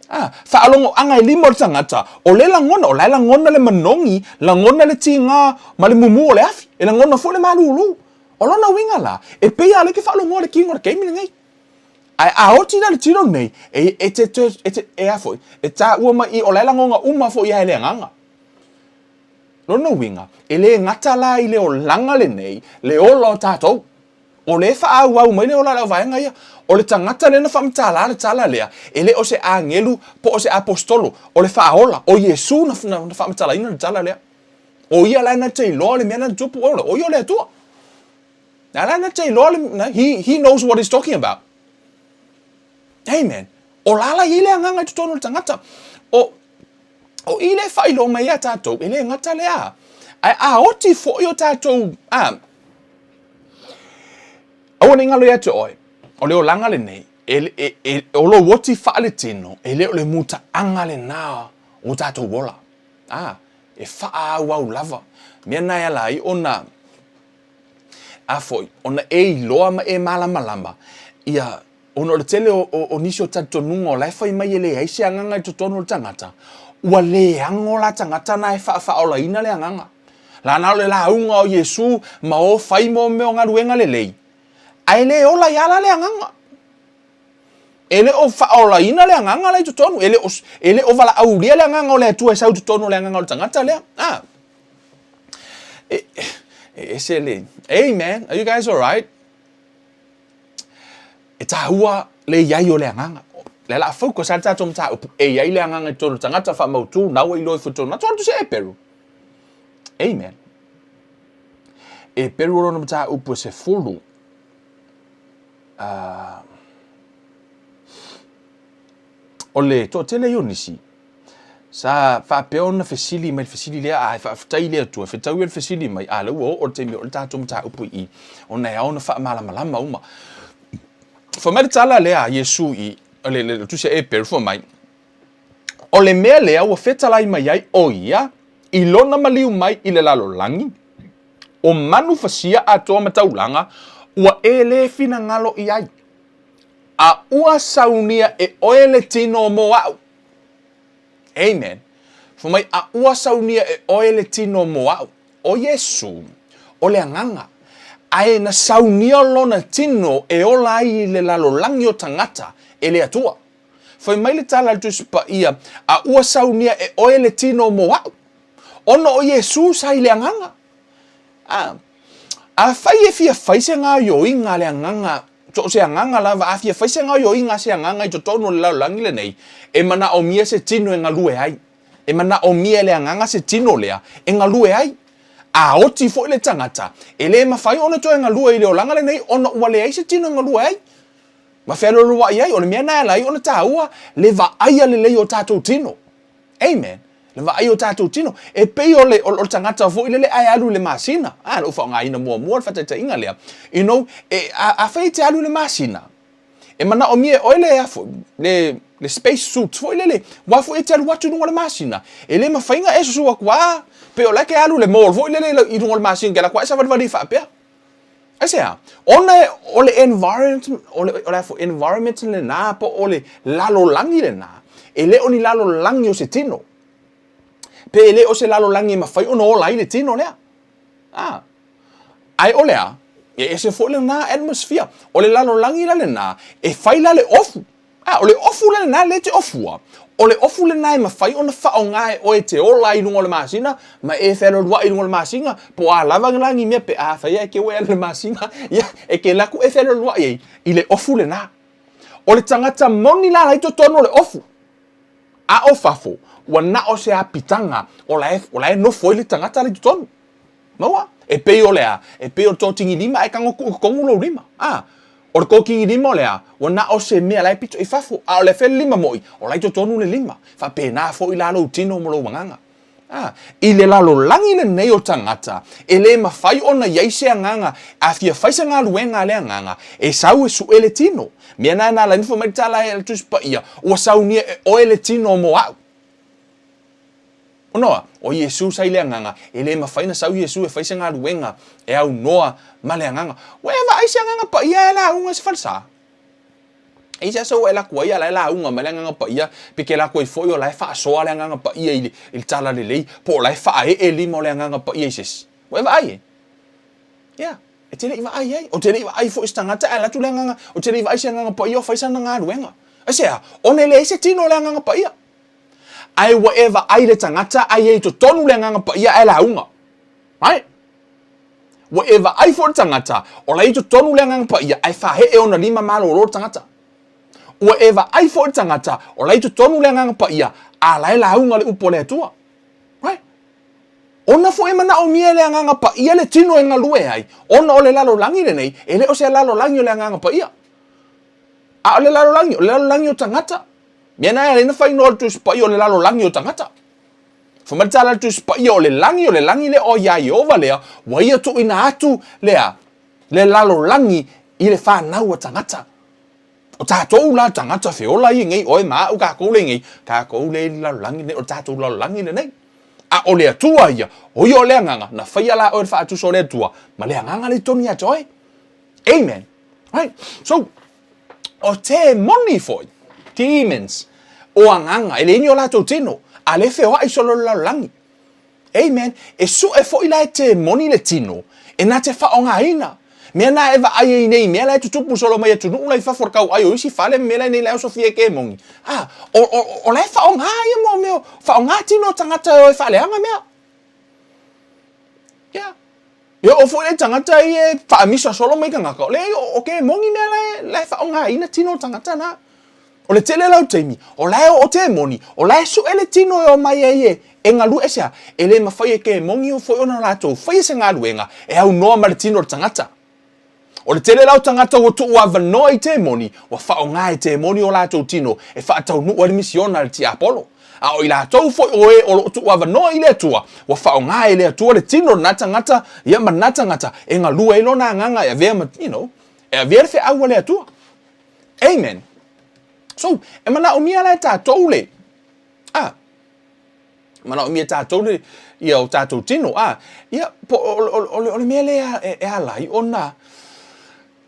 A, faalogoaga e lima o le tagata, o le lagona, o la e lagona le manogi, lagona le tiga ma le mumu o le afi, e lagona foi le malulu. O lona uiga la, e pei lava o lea e te faalogoa le tino o le taimi lenei. Ae a oti la le tino lenei, e, e te, te, e te, e a foi, e taua mai i, o la e lagona uma foi ia e le agaga. Lona uiga, e le gata la i le olaga lenei, le ola o tatou. O lea e faaauau mai le ola a le auvaega ia. O le tagata lea na faamatala le tala lea, e le o se agelu po o se aposetolo, o le faaola, o Iesu na, na, na faamatalaina le tala lea. O ia la na te iloa le mea na tupu, o ia o le Atua. Na la na te iloa le, na, he, he knows what he's talking about. Amen. O la la i le agaga i totonu o le tagata. O, o i le faailoa mai ia tatou, e le gata lea. Ae a oti foi o tatou, a, aua ne i galo ia te oe, o le olaga lenei, e, e, e, o lou oti faaletino, e le o le mutaaga lena o tatou ola. A, e faaauau lava. Mea na e ala ai ona, a foi, ona e iloa ma e malamalama, ia, ona o le tele o, o, o nisi o talitonuga o la e fai mai e leai se agaga i totonu o le tagata, ua le ago la tagata na e faafaaolaina le agaga. Lana o le lauga o Iesu ma o fai mo mea o galuega lelei, ae le ola ai a la le agaga. E le o faaolaina le agaga la i totonu, e le o, e le o valaaulia le agaga o le Atua e sau i totonu o le agaga o le tagata lea. Ah. E, e ese le, hey man, are you guys alright? E tāua le iai o le agaga. Le la focus a le tātou mataupu, e iai le agaga i totonu o le tagata faamautu, na ua iloa ifo i totonu. Atu atu se Eperu. Amen. Eperu o lona mataupu e 10. Uh, o le toatele ia o nisi, sa faapea ona fesili mai le fesili lea, a e faafetai i le Atua, fetau ia le fesili mai, a lea ua oo le taimi o le tatou mataupu i i, ona e ao ona faamalamalama uma. Fai mai le tala lea a Iesu i, le, le, le tusi a Eperu, fai mai, o le mea lea ua fetalai mai ai o ia, i lona maliu mai i le lalolagi, o manu fasia atoa ma taulaga, ua e lē finagalo i ai, a ua saunia e oe le tino mo a'u. Amen. Fai mai, a ua saunia e oe le tino mo a'u. O Iesu, o le agaga, ae na saunia lona tino e ola ai i le lalolagi o tagata e le Atua. Fai mai le tala a le Tusi Paia, a ua saunia e oe le tino mo a'u. Ona o Iesu sa i le agaga. A, afai e fia fai se gaoioiga a le agaga, so o se agaga lava, a fia fai se gaoioiga a se agaga i totonu o le lalolagi lenei, e manaomia se tino e galue ai. E manaomia e le agaga se tino lea e galue ai. A oti foi le tagata, e le mafai ona toe galue i le olaga lenei ona ua leai se tino e galue ai. Ma fealualuai ai, o le mea lena e ala ai ona taua le vaaia lelei o tatou tino. Amen. Le vaai o tatou tino. E pei o le, o, o le tagata foi lele ae alu i le masina. Ah, lou faaaogaina muamua le faataitaiga lea. You know, e, a, afai e te alu i le masina, e manaomia e oe le, afo, le, le space suit foi lele, aua foi e te alu atu i luga o le masina. E le mafai ona e susu atu a, pei o la e ke alu i le mall foi lele i luga o le masina, ke alu atu a e savalivali faapea. Aisea? Ona o le environment, o le, o le afo, environment lena po o le lalolagi lena, e le o ni lalolagi o se tino. Pe e le o se lalolagi e mafai ona ola ai le tino lea. Ah. Ae o le a? E ese foi lena atmosphere. O le lalolagi la lena, e fai la le ofu. A, o le ofu la lena lea e te ofua, o le ofu lena e mafai ona faaaoga e oe e te ola ai i luga o le masina, ma e fealualuai i luga o le masina, po o a lava la ni mea pe afai e ke ua e alu i le masina, ia, e ke alu atu e fealualuai ai i le ofu lena. O le tagata moni la la i totonu o le ofu, a o fafo, ua na o se apitaga o la e, o la e nofo ai le tagata la i totonu. Maua? E pei o le a? E pei o le tōtigi lima ae tago tuu i totonu lou lima. A, o le tōtigi lima o le a? Ua na o se mea la e pito i fafo, a o le fea le lima moʻi? O la i totonu le lima. Faapena foi la lou tino ma lou agaga. A, i le lalolagi lenei o tagata, e le mafai ona i ai se agaga, a fia fai se galuega a le agaga, e sau e suʻe le tino. Mea na e na ala ai na fai mai le tala e le Tusi Paia, Ua saunia e oe le tino mo a'u. Ona, o Iesu sa i le agaga, e le mafai na sau Iesu e fai se galuega e aunoa ma le agaga. Ua e vaai se agaga paia e lauga i se falesa? E i se aso ua e laku ai a la e lauga mai le agaga paia, pe ke laku ai foi o la e faasoa le agaga paia i le, i le tala lelei, po o la e faaee lima o le agaga paia i se isi. Ua e vaai e? Yeah. E te le i vaai ai. O te le i vaai foi i se tagata ae alu atu le agaga, o te le i vaai se agaga paia o fai sana galuega. Aisea? Ona e leai se tino o le agaga paia. Ae ua e vaai le tagata ae i ai i totonu le Agaga Paia ae lauga. Right? Ua e vaai foi le tagata o la i totonu le Agaga Paia ae fahee ona lima malolo le tagata. Ua e vaai foi le tagata o la i totonu le Agaga Paia a la e lauga le upu a le Atua. Right? Ona foi e manaomia e le Agaga Paia le tino e galue ai, ona o le lalolagi lenei, e le o se lalolagi o le Agaga Paia. A o le lalolagi, o le lalolagi o tagata. Mea na e ala ai na fai noa le Tusi Paia o le lalolagi o tagata. Fai mai le tala a le Tusi Paia o le lagi, o le lagi lea o iā Ieova lea, ua ia tuuina atu lea, le lalolagi i le fanau a tagata. O tatou la tagata feola ia nei, oe ma a'u kakou le nei, kakou le i le lalolagi lenei, o le tatou lalolagi lenei. A o le Atua ia, o ia o le agaga, na faia la oe le faatusa o le Atua, ma le agaga le i totonu ia te oe. Amen. Right? So, o temoni foi, demons, o agaga, e leai ni o latou tino, a le feoai solo i le lalolagi. Amen. E suʻe foi la e temoni le tino e na te faaaogaina. Mea na e vaai ai nei mea la e tutupu solo mai atunuu la i fafo o le kauai o isi fale ma mea la e nei la e osofia e kemoni. A, o, o, o la e faaaoga ia mo mea, faaaoga tino o tagata e o e faaleaga mea. Yeah. E oo foi le tagata ia e faamisa solo mai tagata, o le o kemoni mea la e, la e faaaogaina tino o tagata na. O le tele la o taimi, o la e oo temoni, o la e suʻe le tino e omai ai e, e galue aisea? E le mafai e kemoni o foi ona latou faia se galuega e aunoa ma le tino o le tagata. O le tele la o tagata ua tuu avanoa i temoni, ua faaaoga e temoni o latou tino e faataunuu ai le misiona a le tiapolo. A o i latou foi o e o lo o tuu avanoa i le Atua, ua faaaoga e le Atua le tino o lena tagata, ia ma lena tagata e galue ai lona agaga e avea ma, you know, e avea le feau a le Atua. Amen. So, e manaomia la e tatou le, a, manaomia e tatou le, ia o tatou tino, a, ia, po, o, o, o, o le mea lea e, e ala ai ona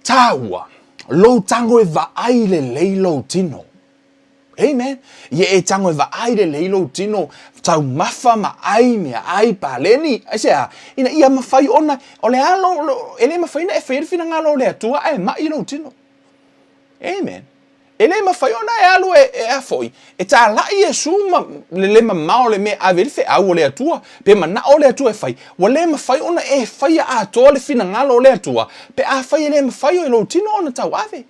tāua, lou tago e vaai lelei lou tino. Amen. Ia e tago e vaai lelei lou tino, taumafa ma ai meaai paleni, aisea, ina ia mafai ona, o le a lo, lo, e le mafai ona e faia le finagalo o le Atua ae maʻi lou tino. Amen. E le mafai ona e alu e, e a foi, e tālaʻi Iesū ma le le mamao o le mea e ave ai le feau o le Atua, pe manaʻo le Atua e fai, ua le mafai ona e faia atoa le finagalo o le Atua, pe afai e le mafai e lou tino ona tauave.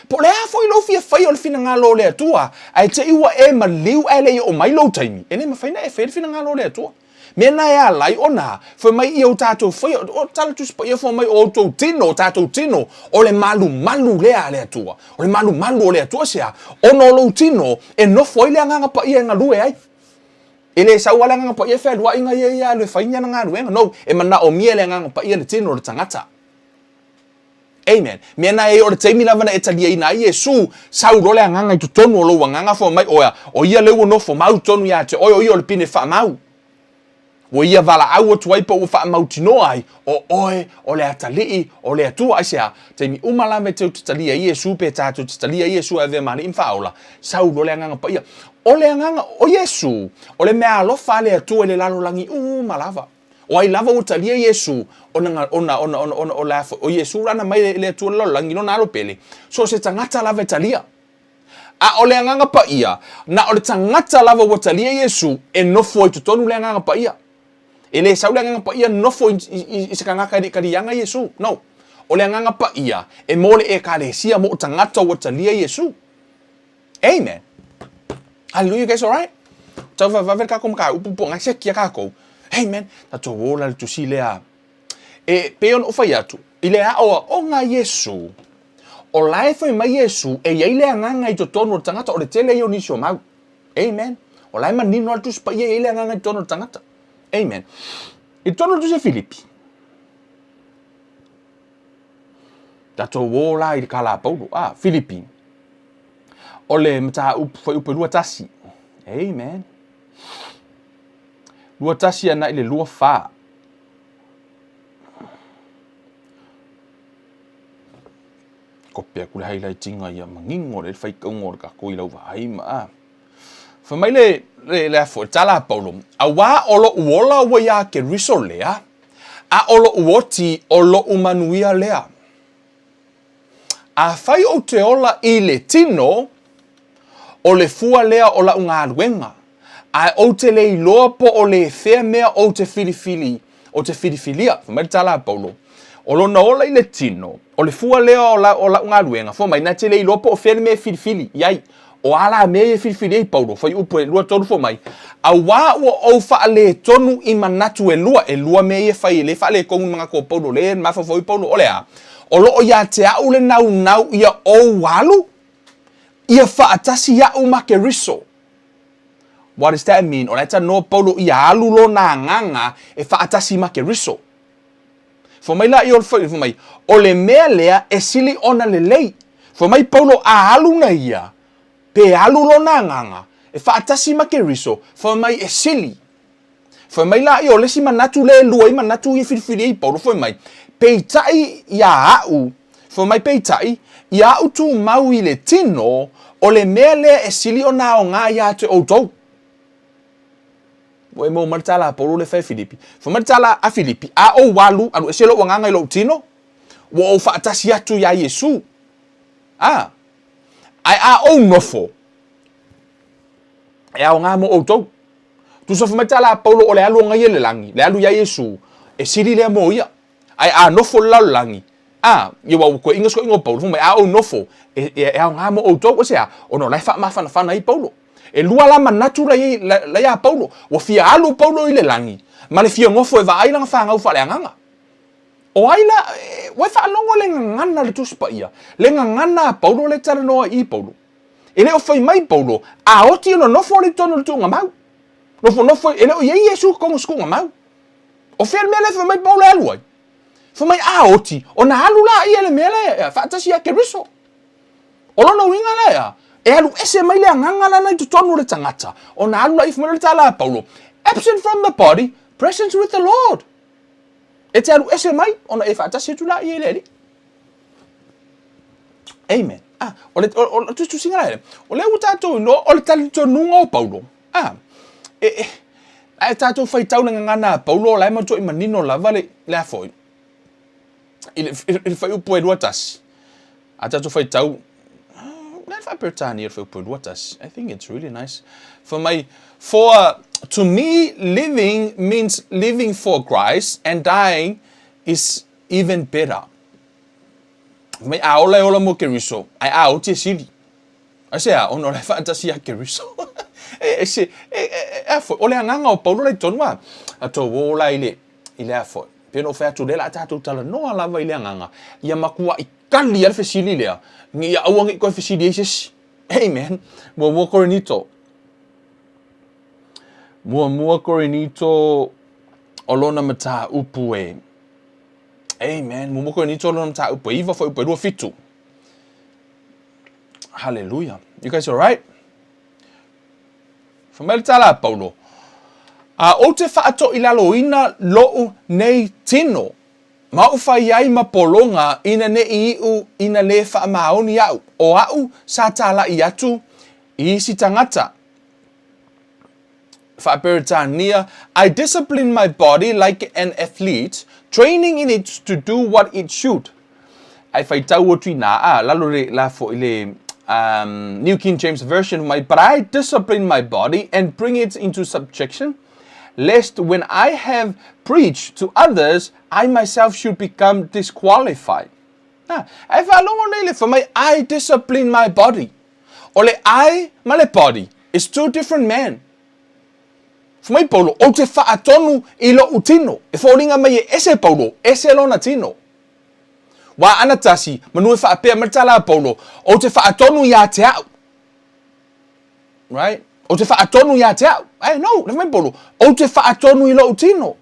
Po o le a foi lou fia faia o le finagalo o le Atua, ae te i ua e maliu ae le i oo mai lou taimi, e le mafai ona e faia le finagalo o le Atua. Mea na e ala ai ona fai mai ia o tatou faia, o tala Tusi Paia fai mai o outou tino, o tatou tino, o le malumalu lea a le Atua. O le malumalu o le Atua sea, ona o lou tino e nofo ai le Agaga Paia e galue ai. E le sau lava le Agaga Paia e fealuai ia ia alu e fai ni ana galuega. No, e manaomia e le Agaga Paia le tino o le tagata. Amen. Mea na e o le taimi lava na e taliaina ai Iesu, sau loa le agaga i totonu o lou agaga fai mai oe, o ia lea ua nofo mau tonu ia te oe, o ia o le pine faamau. Ua ia valaau atu ai pe ua faamautinoa ai, o oe o le atalii o le Atua. Aisea? Taimi uma lava e tou te talia ai Iesu pe tatou te talia ai Iesu e avea ma Alii ma Faaola, sau loa le Agaga Paia. O le Agaga o Iesu, o le meaalofa a le Atua i le lalolagi uma lava. O ai lava ua talia Iesu, ona, ona, ona, ona, ona, o le a foi, o Iesu lana mai le Atua i le lalolagi i lona alo pele, so o se tagata lava e talia. A o le Agaga Paia, na o le tagata lava ua talia Iesu e nofo ai totonu le Agaga Paia. E le sau le Agaga Paia nofo i, i, i se tagata e le i taliaga Iesu. No. O le Agaga Paia e mo le Ekalesia, mo tagata ua talia Iesu. Amen. Hallelujah, you guys alright? Tau vavave le kākou mataupu po o ngai sekia kākou. Amen. Tatou ola le tusi lea. E pei ona ou fai atu, i le aoaoga a Iesu, o la e fai mai Iesu e i ai le agaga i totonu o le tagata, o le tele ia o nisi o mau. Amen. O la e manino lava le Tusi Paia e i ai le agaga i totonu o le tagata. Amen. I totonu o le tusi a Filipi, tatou ola i le tala a Paulo, a Filipi, o le mataupu fuaiupu e 21. Amen. 21 ana i le 24. Kope aku le highlightinga ia manino le faitauga o le tatou i lau vaai ma a. Fai mai le, le, le afo, le tala a Paulo, auā o loʻu ola ua iā Keriso lea, a o loʻu oti o loʻu manuia lea. Afai ou te ola i le tino, o le fua lea o lau galuega, ae ou te le iloa po o le fea mea ou te filifili, ou te filifilia. Fai mai le tala a Paulo, o lona ola i le tino, o le fua lea o, la, o lau galuega, fai mai, na te le iloa po o fea le mea e filifili i ai. O a la mea ia e filifili ai Paulo, fuaiupu e 23 fai mai, auā ua ou faaletonu i manatu e lua, e lua mea ia e fai e le faaletonu i manatu o Paulo, lea e mafaufau ai Paulo, o le a? O lo o ia te au le naunau ia ou alu, ia faatasi iaʻu ma Keriso. What does that mean? O la e talanoa Paulo ia alu lona agaga e faatasi ma Keriso. Fai mai la i o le fai mai, o le mea lea e sili ona lelei. Fai mai Paulo a alu na ia, pe alu lona agaga e faatasi ma Keriso, fai mai e sili. Fai mai la ia o le isi manatu lea e lua ai manatu ia e filifili ai Paulo, fai mai, peitai iā aʻu, fai mai peitai, ia aʻu tumau i le tino, o le mea lea e sili ona aoga iā te outou. Ua e maua mai le tala a Paulo lea e fai e Filipi. Fai mai le tala a Filipi, A ou alu, alu ese lou agaga i lou tino, ua ou faatasi atu iā Iesu. A, ae a ou nofo, e aoga mo outou. Tusa fai mai le tala a Paulo o le alu ona ia i le lagi, le alu iā Iesu, e sili lea mo ia. Ae a nofo i le lalolagi, a, ia ua toe iga soiga o Paulo, fai mai, a ou nofo, e, e, e aoga mo outou, aisea? Ona o la e faamafanafana ai Paulo. E lua la manatu la i, la, la iā Paulo. Ua fia alu Paulo i le lagi, ma le fia nofo e vaai lana fanau faaleagaga. O ai la, e, ua e faalogo le gagana o le Tusi Paia, le gagana a Paulo lea e talanoa ai i Paulo. E le o fai mai Paulo, a oti ona nofo lea i totonu o le tuugamau. Nofonofo, e le o i ai Iesu i totonu o se tuugamau. O fea le mea lea e fai mai Paulo e alu ai? Fai mai a oti, ona alu laia i le mea lea e faatasi ia Keriso. O lona uiga lea, e alu ese mai le agaga lana i totonu o le tagata, ona alu laia, fai mai le tala a Paulo, absent from the body, present with the Lord. E te alu ese mai, ona e faatasi atu laia i le Alii. Amen. Ah, o le, o, o, o tusitusiga la o lea ua tatou iloa o le talitonuga o Paulo. Ah, e, e, a e tatou faitau le gagana a Paulo, o la e matuai manino lava le, le a foi, i le, i le fuaiupu e 21. A tatou faitau, le faa-Peretania le fuaiupu e 21. I think it's really nice. Fai mai, for to me living means living for Christ and dying is even better. Fai mai, a ola e ola mo Keriso, ae a oti e sili. Aisea, ona o la e faatasi ia Keriso. E, e, se, e, e, e, a foi, o le agaga o Paulo la i totonu a, a tou o la i le, i le a foi. Pei ona ou fai atu, o lea la a tatou talanoa lava i le agaga, ia matuai kali a le fesili lea, ia aua ne i toe fesili ai se isi. Amen. Muamua Korinito. Muamua Korinito o lona mataupu e. Amen. Muamua Korinito o lona mataupu e 9 fuaiupu e 27. Hallelujah. You guys alright? Fai mai le tala a Paulo, A ou te faatoilaloina lou nei tino, ma ou fai ai ma pologa ina ne i iu ina lē faamaoni aʻu, o aʻu sa tālaʻi atu i isi tagata. Faa-Peretania, I discipline my body like an athlete, training in it to do what it should. Ai faitau atu i nā, a, lalo le, la fo i le um, New King James Version mai, but I discipline my body and bring it into subjection, lest when I have preached to others, I myself should become disqualified. Ah, ai faalogo nei le fai mai, I discipline my body. O le I ma le body is two different men. Fai mai Paulo, ou te faatonu i loʻu tino. E foliga mai e ese Paulo, ese lona tino. Wā ana tasi, manu e faapea mai le tala a Paulo, ou te faatonu iā te au. Right? Ou te faatonu iā te au. Hey, no, le fai mai Paulo, ou te faatonu i loʻu tino.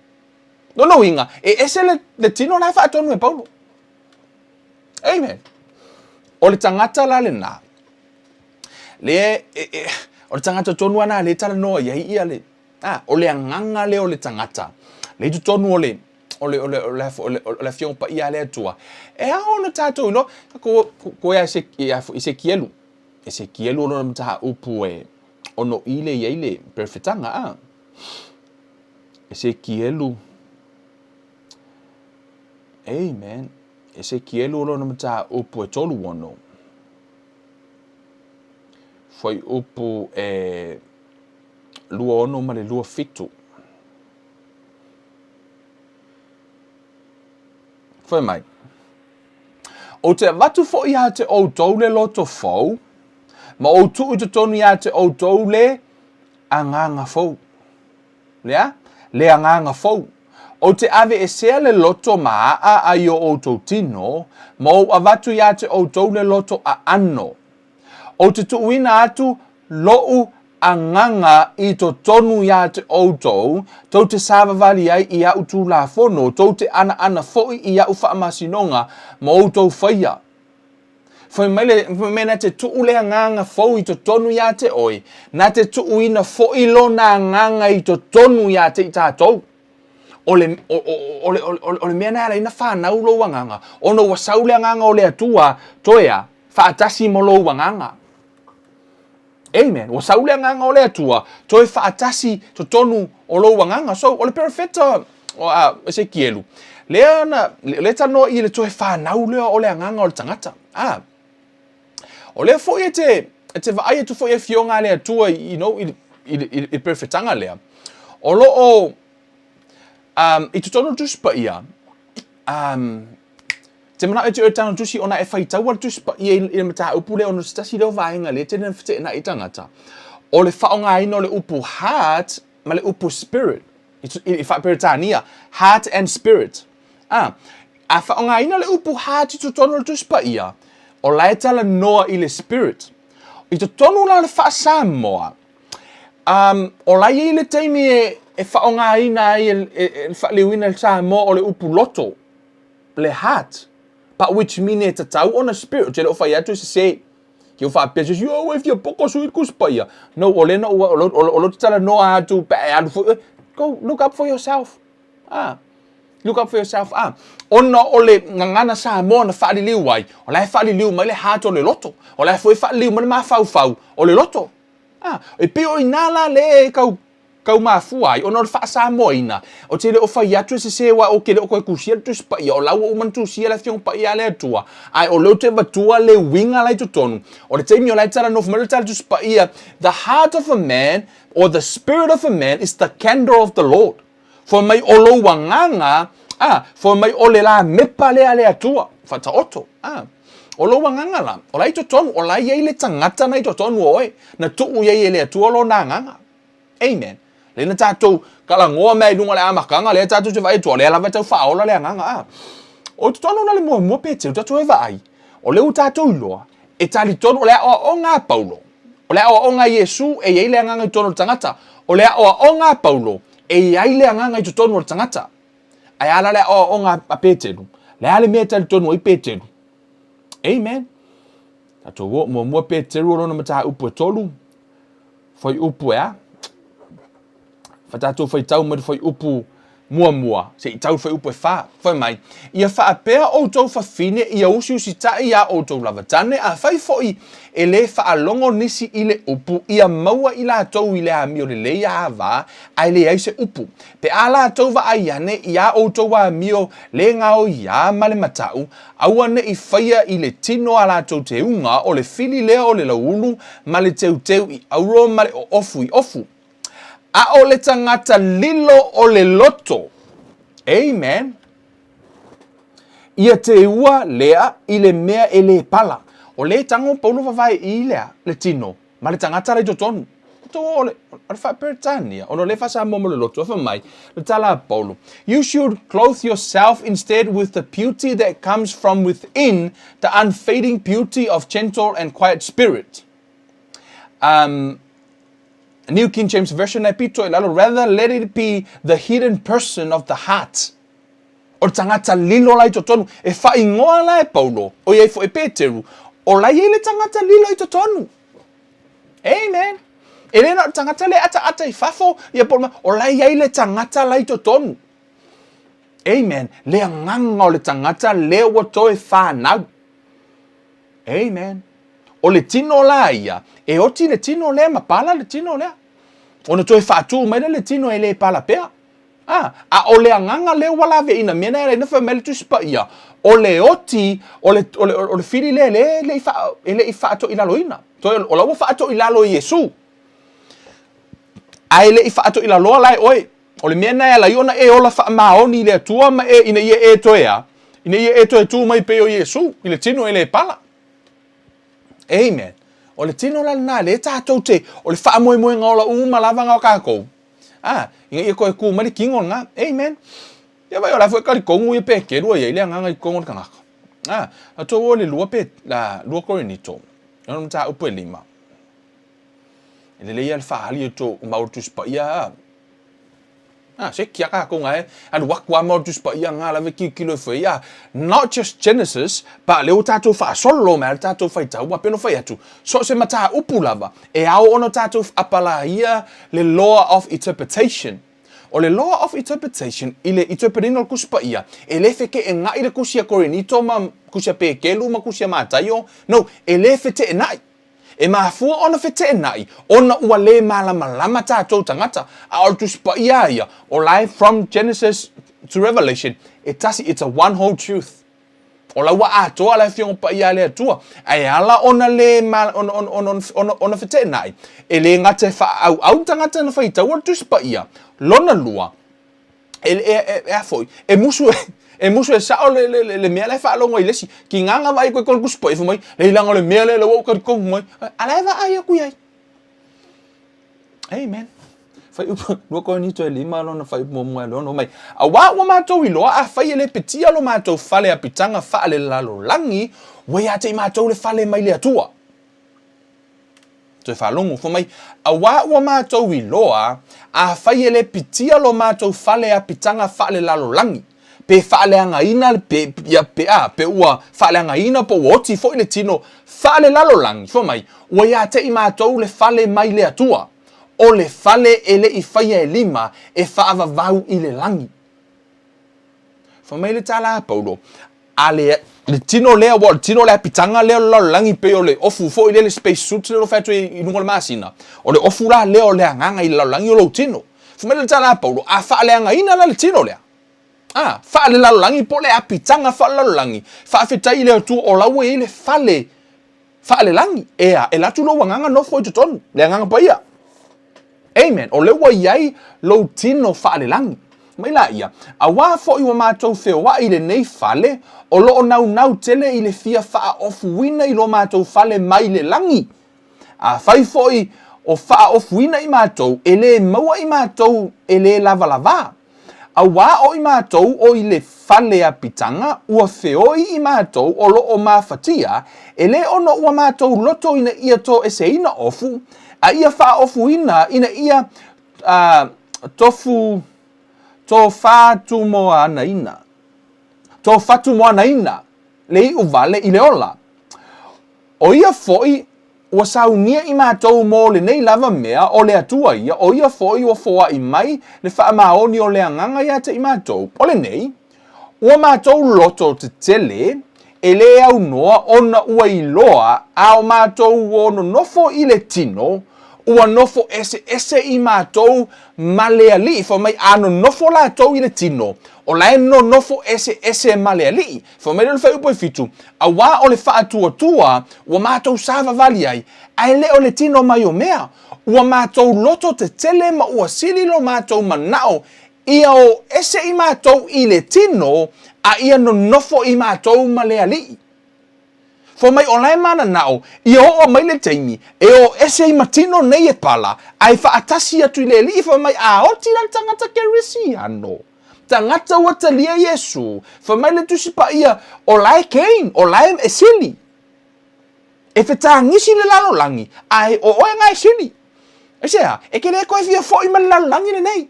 Lona uiga, e ese le, le tino la e faatonu e Paulo. Amen. O le tagata la lena, le, e, e, o le tagata tonu ana le talanoa i ai ia le, a, o le agaga lea o le tagata, le i totonu o le, o le, o le, o le, o le, o le Afioga Paia a le Atua. E ao ona tatou iloa, ko, ko, ko ea se, ia, Esekielu, Esekielu o lona mataupu e ono i le i ai le perefetanga, a. Esekielu, Amen. Esekielu o lona mataupu e 36. Fuaiupu e 26 ma le 27. Fai mai. Ou te avatu foi iā te outou le loto fou, ma ou tuu i totonu iā te outou le agaga fou. Lea, le agaga fou. Ou te aveesea le loto maaa ai o outou tino, ma ou avatu iā te outou le loto aano. Ou te tuuina atu loʻu agaga i totonu iā te outou, tou te savavali ai i aʻu tulafono, tou te anaana foʻi i aʻu faamasinoga ma outou faia. Fai mai le, fai mai na te tuu le agaga fou i totonu iā te oe, na te tuuina foʻi lona agaga i totonu iā te i tatou. O le, o, o, o, le, o, le, o le mea na ala ai na fanau lou agaga, ona ua sau le agaga o le Atua, toe a, faatasi ma lou agaga. Amen. Ua sau le Agaga o le Atua, toe faatasi totonu o lou agaga. So, o le perofeta o a Esekielu, lea na, lea talanoa i le toe fanau lea o le agaga o le tagata. Ah. O lea foi e te, e te vaai atu foi e afioga a le Atua, you know, i, i, i, i perofetaga lea. O lo o, um, i totonu o le Tusi Paia, um, Te manaʻo e te oe tana tusi ona e faitaua le Tusi Paia i le mataupu lea ona o se tasi lea o vaega lea e tele na feteʻenaʻi i tagata, o le faaaogaina o le upu heart ma le upu spirit i faa-Peretania, heart and spirit. A, a faaaogaina le upu heart i totonu o le Tusi Paia, o la e talanoa i le spirit. I totonu la o le faa-Samoa, um, o la e i ai le taimi e, e faaaogaina ai e, e, e faaliliuina i le Samoa o le upu loto, le heart, but which mean e tatau ona spirit, ou te le o fai atu e sese. Ke o faapea se isi, oh, e fia poko sui le Tusi Paia. No, o lea na ou, o lo, o lo te talanoa atu pe a e alu foi, go look up for yourself. Ah, look up for yourself. Ah, ona o le gagana Samoa na faaliliu ai, o la e faaliliu mai le heart o le loto. O la e foi faaliliu mai le mafaufau o le loto. Ah, e pei o i ina la le e kau Kau mafua ai, ona o le faasamoaina, ou te le o fai atu e sese aua ou te le o toe tusia le Tusi Paia, o la ua uma ona tusia le Afioga Paia a le Atua, ae o lea ou te avatua le uiga la i totonu, o le taimi o la e tala nofo mai le tala Tusi Paia, The heart of a man, or the spirit of a man is the candle of the Lord. Fai mai o lou agaga, a, fai mai o le lamepa lea a le Atua, faataoto, a. O lou agaga la, o la i totonu, o la e i ai le tagata na i totonu o oe, na tuu i ai e le Atua lona agaga. Amen. Lea na tatou kalagoa mea i luga o le amataga, lea tatou te vaai atu, o lea lava e tau faaola le agaga. A. O totonu la le muamua Peteru, tatou e vaai, o lea ua tatou iloa, e talitonu, o le aoaoga a Paulo, o le aoaoga a Iesu e i ai le agaga i totonu o le tagata, o le aoaoga a Paulo, e i ai le agaga i totonu o le tagata. Ae a la le aoaoga a Peteru? Le a le mea e talitonu ai Peteru? Amen. Tatou o, muamua Peteru o lona mataupu e tolu, Fuaiupu e a? Fa tatou faitau mai le fuaiupu muamua, se i tau le fuaiupu e fa. Fai mai, ia faapea outou fafine ia usiusitai iā outou lava tane, afai foi e lē faalogo nisi i le upu, ia maua i latou i le amio lelei a va, ae leai se upu. Pe a latou vaai ane i a outou amio lē gaoiā ma le mataʻu, Aua ne i faia i le tino a latou teuga o le fili lea o le lauulu ma le teuteu i auro ma le oofu i ofu. A o le tagata lilo o le loto. Amen. Ia teua lea i le mea e lē pala. O lē tago Paulo vavae i lea le tino. Ma le tagata la i totonu. Tou o le, o le faa-Peretania, ona o lea e faa-Samoa mo le loto, fai mai, le tala a Paulo, You should clothe yourself instead with the beauty that comes from within, the unfading beauty of gentle and quiet spirit. Um, New King James Version e pito i lalo, rather let it be the hidden person of the heart. O le tagata lilo la i totonu, e faaigoa la e Paulo, ʻoiai foi e Peteru, o la i ai le tagata lilo i totonu. Amen. E le na o le tagata le ataata i fafo, ia po o la i ai le tagata la i totonu. Amen. Le agaga o le tagata lea ua toe fanau. Amen. O le tino la ia, e oti le tino lea ma pala le tino lea. Ona toe faatū mai lea le tino e le pala pea. A, a o le agaga lea ua laveaiina mea na e ala ai ona fai mai le Tusi Paia, o le oti, o le, o le, o le fili lea e le i faa, e le i faatoilaloina. Toe, o la ua faatoilalo e Iesu. Ae le i faatoilaloa la e oe. O le mea na e ala ai ona e ola faamaoni i le Atua ma e, ina ia e toe a, ina ia e toe tu mai pei o Iesu, i le tino e le pala. Amen. O le tino la lena, lea tatou te, o le faamoemoega ola uma lava na o tatou. A, ina ia toe tu mai le tino lena. Amen. Ia vai o la foi talitonu ia Peteru e i ai le agaga i totonu o le tagata. A, tatou o le lua pe, la, lua Korinito, lona mataupu e lima. E lelei lava le faaali o tou mau o le Tusi Paia, a. A, se kia kākou ngā e, alu atu a mau o le Tusi Paia ngā lava e kilokilo e fai, a, not just Genesis, but lea ua tātou faasolo mai a le tātou faitau, ua pei ona fai atu, so o se mataupu lava, e ao ona tātou apalaia le law of interpretation. O le law of interpretation, i le interpret-ina o le Tusi Paia, e le feteenaʻi le Tusi a Korinito ma Tusi a Petelu ma Tusi a Mataio, no, e le feteenaʻi. E mafua ona feteenai ona ua le malamalama tatou tagata, a o le Tusi Paia lava ia, o la e from Genesis to Revelation, e tasi, it's a one whole truth. O la ua atoa le Afioga Paia a le Atua, ae ala ona le ona feteenai, e le gata e faaauau tagata na faitaua le Tusi Paia, lona lua, e, e, e, e a foi, e musu e, e musu e sao le, le, le, le mea la e faalogo ai le isi. Ki nganga vai koe konu kusi paia mai, le ilanga o le mea le le ua talitonu mai, a la e vaai aku i ai. Amen. Fuaiupu, lua Korinito e lima lona fuaiupu muamua e le ono mai. Auā ua matou iloa afai e le pitia lo matou fale apitaga faalelalolagi, ua ia te i matou le fale mai le Atua. Toe faalogo, fai mai, Auā ua matou iloa, afai e le pitia lo matou fale apitaga faalelalolagi, pe faaleagaina, pe, ia, pe, a, pe ua faaleagaina po ua oti foi le tino faalelalolagi, fai mai, ua ia te i matou le fale mai le Atua, o le fale e le i faia e lima e faavavau i le lagi. Fai mai le tala a Paulo, A le, le tino lea, aua o le tino o le apitaga lea o le lalolagi pei o le ofu foi lea le space suit lea o lo o fai atu i luga o le masina, o le ofu la lea o le agaga i le lalolagi o lou tino. Fai mai le tala a Paulo, a faaleagaina la le tino lea, a, faalelalolagi po o le apitaga faalelalolagi, faafetai i le Atua o la ua i ai le fale faalelagi, ea, e alu atu lou agaga nofo i totonu, le Agaga Paia. Amen. O lea ua i ai lou tino faalelagi. Mai laia, auā foi ua matou feoai i lenei fale, o lo o naunau tele i le fia faaofuina i lo matou fale mai le lagi. Afai foi o faaofuina i matou, e le maua i matou e le lavalavā. Auā o i matou o i le fale apitaga, ua feoi i matou o lo o mafatia, e le ono ua matou loto ina ia toeseina ofu, a ia faaofuina ina ia tofu tofatumoanaina, tofatumoanaina le iu vale i le ola. O ia foi Ua saunia i matou mo lenei lava mea, o le Atua ia, o ia foi ua foai mai le faamaoni o le Agaga ia te i matou. O lenei, ua matou loto tetele, e le aunoa ona ua iloa a o matou o nonofo i le tino, ua nofo eseese i matou ma le Alii. Fai mai, a nonofo latou i le tino, o la e nonofo eseese ma le Alii. Fai mai lea o le fuaiupu e fitu, Auā o le faatuatua ua matou savavali ai, ae le o le tino mai o mea, ua matou loto tetele ma ua sili lo matou manao ia o ese i matou i le tino a ia nonofo i matou ma le Alii. Fai mai o la e mananao ia oo mai le taimi e o ese ai ma tino nei e pala ae faatasi atu i le Alii. Fai mai a oti la le tagata Kerisiano. Tagata ua talia Iesu, fai mai le Tusi Paia, o la e Cain, o la e sili. E fetagisi le lalolagi, ae o oe nga e sili. Aisea? E ke le koe fia foi ma le lalolagi lenei.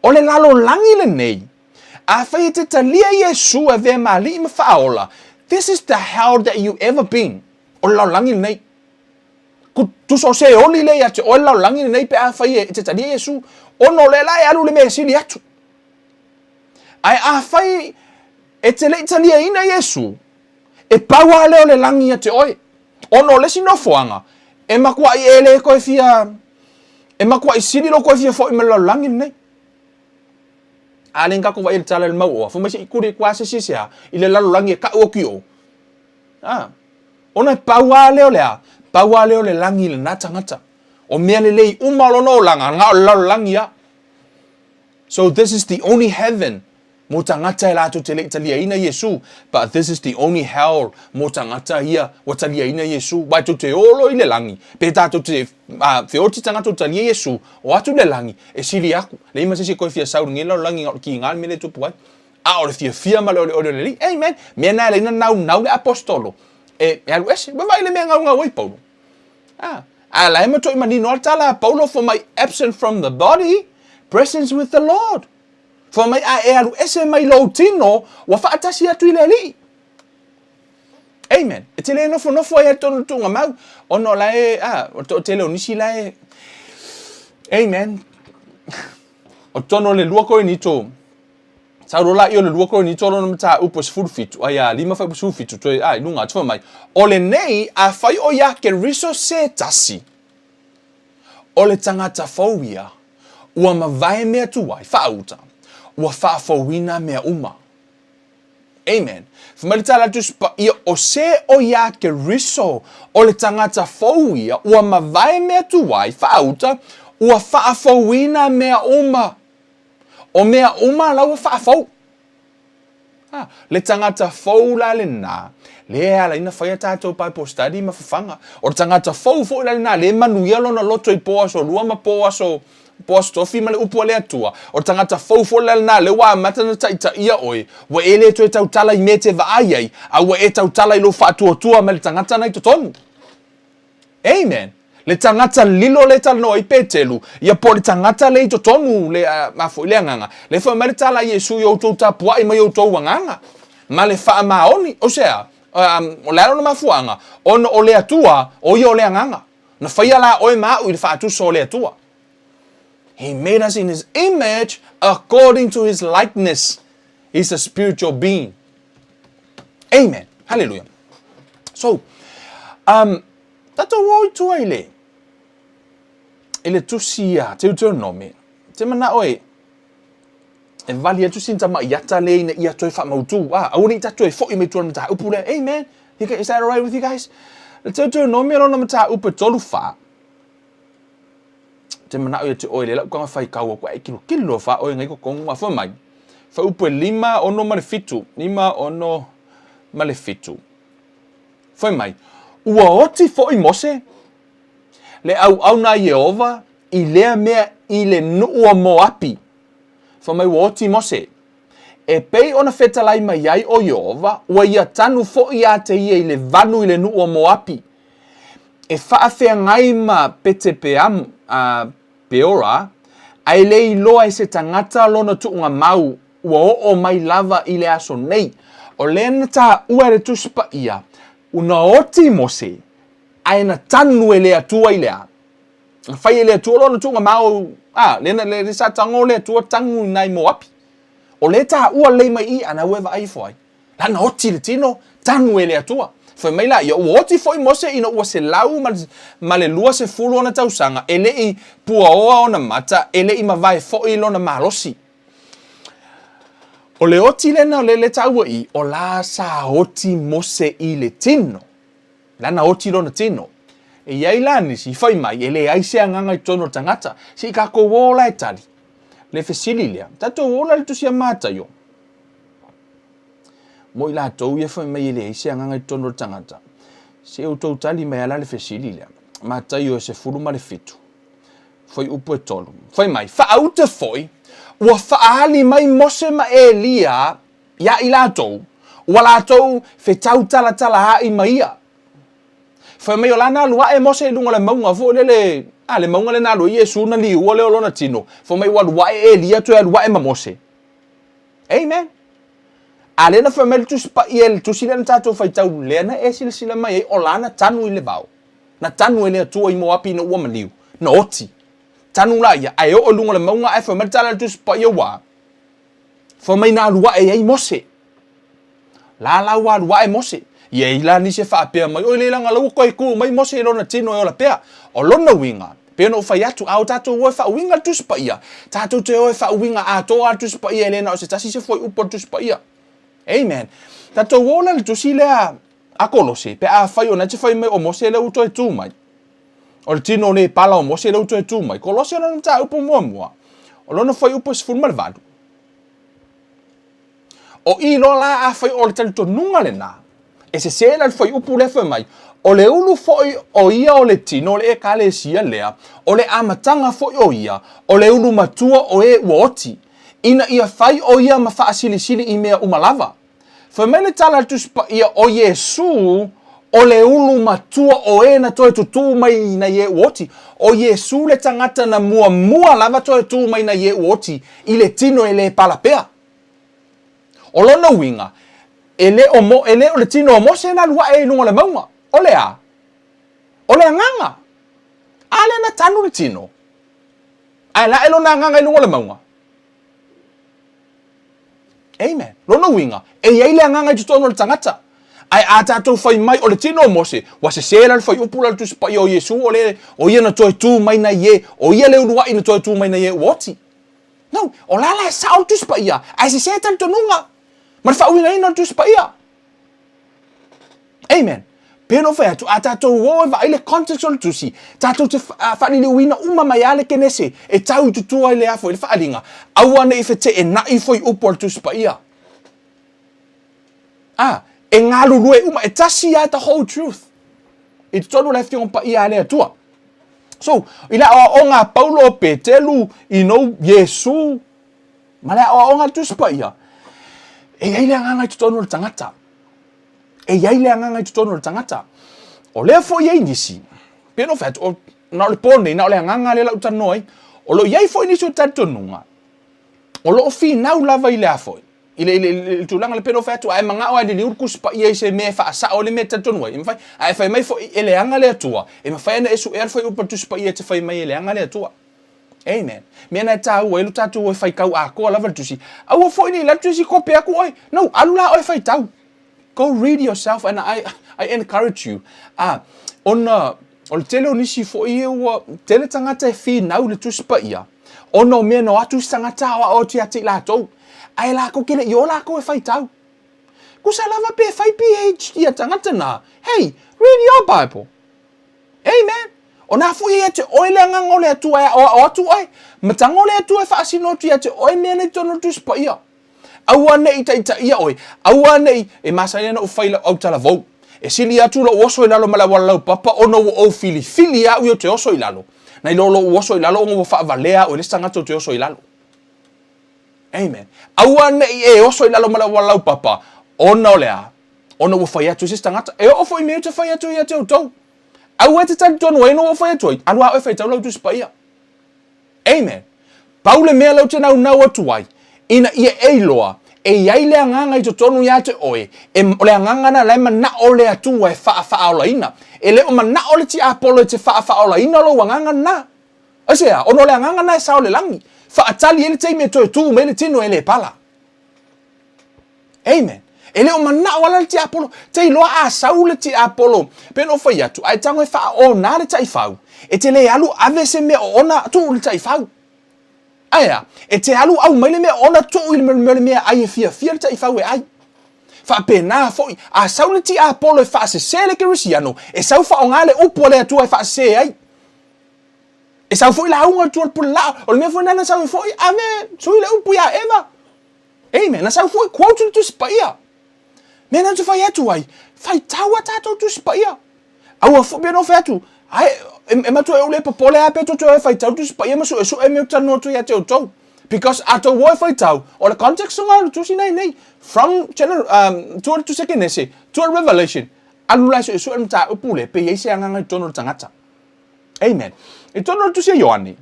O le lalolagi lenei, afai e te talia Iesu e avea ma alii ma faaola, this is the hell that you ever been. O le lalolagi lenei. Tusa o se oli lea ia te oe le lalolagi lenei pe afai e te talia Iesu, ona o lea la e alu i le mea e sili atu. Ae afai e te le i taliaina Iesu, e pau lava lea o le lagi ia te oe. Ona o le isi nofoaga, e matuai e le toe fia, e matuai sili lou toe fia foi ma le lalolagi lenei. A lea na tatou vaai i le tala i le mauoa, fai mai se i tuli atu lava se isi se a, i le lalolagi e tau atu i o. A, ona e pau lava lea o le a? Pau lava lea o le lagi i lena tagata. O mea lelei uma o lona olaga, na o le lalolagi lava. So this is the only heaven mo tagata e latou te le i taliaina Iesu, but this is the only hell mo tagata ia ua taliaina Iesu. Wai tou te olo i le lagi, pe tatou te feoti tagata ua talia Iesu, o atu i le lagi, e sili aku. Leai ma se isi e koe fia sau i lenei lalolagi na o le kiga le mea lea e tupu ai. A o le fiafia ma le olioli o le Alii. Amen. Mea na e ala ai ona naunau le aposetolo e alu ese. Ua vaai i le mea e gaugau ai Paulo. A, a la e matuai manino lava le tala a Paulo, for my absent from the body, presence with the Lord. Fai mai a e alu ese mai lou tino, ua faatasi atu i le Alii. Amen. E te le nofonofo ai i totonu o le tuugamau, ona o la e, a, o le toatele o nisi la e, amen. O totonu o le 2 Korinito, Sau loa laia o le 2 Korinito lona mataupu e 17, ai a 5 fuaiupu 17 toe a i luga atu fai mai, O lenei, afai o iā Keriso se tasi, o le tagata fou ia, ua mavae mea tuai, faauta, ua faafouina mea uma. Amen. Fai mai le tala a le Tusi Paia, o se o iā Keriso, o le tagata fou ia, ua mavae mea tuai, faauta, ua faafouina mea uma. O mea uma la ua faafou. A, le tagata fou la lena, lea e ala ai ona fai a tatou Bible study ma fafaga. O le tagata fou foi la lena, lea e manuia lona loto i po aso lua ma po aso, po aso tofi ma le upu a le Atua. O le tagata fou foi la lena, lea ua amata ona taitaia oe, ua e le toe tautala i mea e te vaai ai, a ua e tautala i lou faatuatua ma le tagata na i totonu. Amen. Le tagata lilo lea e talanoa ai Petelu, ia po o le tagata lea i totonu, le, a foi le agaga. Lea fai mai le tala a Iesu i outou tapuai mai outou agaga, ma le faamaoni. O se a? Um, o le a lona mafuaaga? Ona o le Atua, o ia o le agaga. Na faia la oe ma au i le faatusa o le Atua. He made us in his image according to his likeness. He's a spiritual being. Amen. Hallelujah. So, um, tatou o i tua i le, i le tusi a Teuteronome, te manao e, e vali atu sin tama i ata le ina ia toe whaamautu. Ah, aua ne i tatou e fo'i mai tua le mataupu lea. Amen. Is that alright with you guys? Le Teuteronome lona mataupu e tolu wha. Te manao ia te oe le lau kanga whai kaua kua e kilo kilo wha oe ngai kokongu a wha mai. Wha upu e lima ono ma le fitu. Lima ono ma le fitu. Fai mai, ua oti foʻi Mose, le ʻauʻauna a Iēhova, i lea mea i le nuʻu o Moapi. Fai mai, ua oti Mose. E pei ona fetalai mai ai ʻo Iēhova, ua ia tanu foʻi iā te ia i le vanu i le nuʻu o Moapi, e faafeagai ma Petepeam, a Peora, a e le iloa e se tagata lona tuuga mau, ua oo mai lava i le aso nei. O lea na taua e le Tusi Paia, una oti Mose, ae na tanu e le Atua i le a? Na fai e le Atua lona tuuga mau, a, lea na, lea sa tago le Atua tagu i nai Moapi. O lea taua lelei mai i, a na ua e vaai ifo ai. Lana oti le tino, tanu e le Atua. Fai mai la ia, ua oti foi Mose ina ua selau ma, ma le 20 ona tausaga, e le i puaoa ona mata, e le i mavae foi lona malosi. O le oti lena o le taua i, o la sa oti Mose i le tino. Lana oti lona tino. E i ai la nisi i fai mai, e leai se agaga i totonu o le tagata. Se i kākou o la e tali. Le fesili lea, tatou o la i le tusi a Mataio. Mo i latou ia fai mai e leai se agaga i totonu o le tagata. Se i outou tali mai ala le fesili lea. Mataio e 17. Fuaiupu e tolu. Fai mai, Faauta foi, ua faaali mai Mose ma Elia iā i latou, ua latou fetautalatala aʻi ma ia. Fai mai o la na alu aʻe Mose i luga o le mauga foi lele, a, le mauga lena alu ai Iesu na liua lea o lona tino. Fai mai ua alu aʻe Elia toe alu aʻe ma Mose. Amen. A lea na fai mai le Tusi Paia i le tusi lea na tatou faitau lea na e silasila mai ai o la na tanu i le vao. Na tanu e le Atua i Moapi ina ua maliu, na oti. Tanu la ia, ae oo i luga o le mauga ae fai mai le tala a le Tusi Paia ua fai mai na alu ae ai Mose. La la ua alu ae Mose. Ia i la nisi e faapea mai, oi leilanga la ua koe ku mai Mose i lona tino e ola pea. O lona uiga, pei ona ou fai atu, a o tatou o e faauiga le Tusi Paia, tatou te o e faauiga atoa le Tusi Paia e le na o se tasi se fuaiupu o le Tusi Paia. Amen. Tatou o la le tusi lea a Kolose, pe afai o na te fai mai o Mose lea ua toe tu mai. O le tino le pala o Mose lea ua toe tu mai. Kolose lona mataupu muamua, o lona fuaiupu e 18. O i loa la afai o le talitonuga lena, e sesē la le fuaiupu lea fai mai, o le ulu foi o ia o le tino o le Ekalesia lea, o le amataga foi o ia, o le ulu matua o e ua oti, ina ia fai o ia ma faasilisili i mea uma lava. Fai mai le tala a le Tusi Paia, o Iesū o le ulu matua o e na toe tutū mai nai e ua oti. O Iesū le tagata na muamua lava toe tū mai nai e ua oti i le tino e le pala pea. O lona uiga, e le o mo, e le o le tino o Mose na alu aʻe i luga o le mauga. O le a? O le agaga. A lea na tanu le tino, ae laʻe lona agaga i luga o le mauga. Amen. Lona uiga, e i ai le agaga i totonu o le tagata. Ae a tatou fai mai o le tino o Mose, ua sese la le fuaiupu la le Tusi Paia o Iesu o le o ia na toe tu mai nai e, o ia le uluai na toe tu mai nai e ua oti. No, o la la e sao le Tusi Paia, ae sese talitonuga ma le faauigaina o le Tusi Paia. Amen. Pei ona ou fai atu, a tatou o e vaai le context o le tusi, tatou te faaliliuina uma mai lava le Kenese e tau i tutua i le a foi le faaaliga, aua ne i feteenai fuaiupu a le Tusi Paia. A, e galulue uma, e tasi lava the whole truth i totonu o le Afioga Paia a le Atua. So, i le aoaoga a Paulo, Petelu, you know, Iesu, ma le aoaoga a le Tusi Paia, e i ai le agaga i totonu o le tagata. E i ai le agaga i totonu o le tagata. O lea foi e i ai nisi, pei ona ou fai atu, o, na o le po nei, na o le agaga lea la ou talanoa ai. O lo o i ai foi nisi o talitonuga, o lo o finau lava i le a foi, i le, i le, i le tulaga le pei ona ou fai atu, a e manao lava e liliu le Tusi Paia i se mea e faasao ai le mea e talitonu ai, e mafai. A e fai mai foi e leaga le Atua, e mafai ona e suea le fuaiupu a le Tusi Paia e te fai mai e leaga le Atua. Amen. Mea na e taua ai lo tatou o e faitau atoa lava le tusi. Aua foi ne i alu atu isi kope atu oe. No, alu la oe faitau. Go read yourself and I, I encourage you. Ah, ona o le tele o nisi foi e ua tele tagata e finau i le tusi paia, ona o mea na o atu isi tagata aoao atu ia te i latou. Ae latou ke le i o latou e faitau. Kusa lava pe fai PhD a tagata na. Hey, read your Bible. Amen. O nā foi e ia te oe le agaga o le Atua e aoao atu oe, ma tago le Atua e faasino atu ia te oe mea nei totonu o le Tusi Paia. Aua ne i taitaia oe, aua ne i, e masani ana ou fai lau autalavou. E sili atu lou oso i lalo ma le auala laupapa ona ua ou filifili au ia ou te oso i lalo, nai lo lou oso i lalo ona ua faavalea au e le isi tagata ou te oso i lalo. Amen. Aua ne i e oso i lalo ma le auala laupapa ona o le a? Ona ua fai atu e se isi tagata. E oo foi i mea ou te fai atu ai ia te outou. Aua e te talitonu ai ona ua fai atu ai, alu lava oe faitau lau Tusi Paia. Amen. Pau le mea lea ou te naunau atu ai, ina ia e iloa, e i ai le agaga i totonu ia te oe, e, o le agaga lena la e manao le Atua e faafaaolaina. E le o manao le tiapolo e te faafaaolaina lou agaga lena. Aisea? Ona o le agaga lena e sao i le lagi. Faatali ai le taimi e toe tu mai le tino e le pala. Amen. E le o manao ala le tiapolo. Te iloa a sau le tiapolo, pei ona ou fai atu, a e tago e faaona le taifau, e te le alu ave se mea oona tuu i le taifau. Aea, e te alu aumai le mea oona tuu i le mea, le mea ai e fiafia le taifau e ai. Faapena foi, a sau le tiapolo e faasese le kerisiano, e sau faaaoga le upu a le Atua e faasese ai. E sau foi lauga atu o le pule laa. O le mea foi lena na sau ai foi, ave, sui le upu ia Eva. Amen. Na sau foi quote le Tusi Paia. Mea na ou te fai atu ai, faitau a tatou Tusi Paia. Aua foi, pei ona ou fai atu, ai, e, e matua e ou le popole lava pe tou te o e faitau Tusi Paia ma suesue mea ou te talanoa atu ia te outou. Because a tou o e faitau, o le context o le tusi nei nei, from Gener, tua le tusi a Kenese, tua le Revelation, alu la e suesue le mataupu lea, pe i ai se agaga i totonu o le tagata. Amen. I totonu o le tusi a Ioane,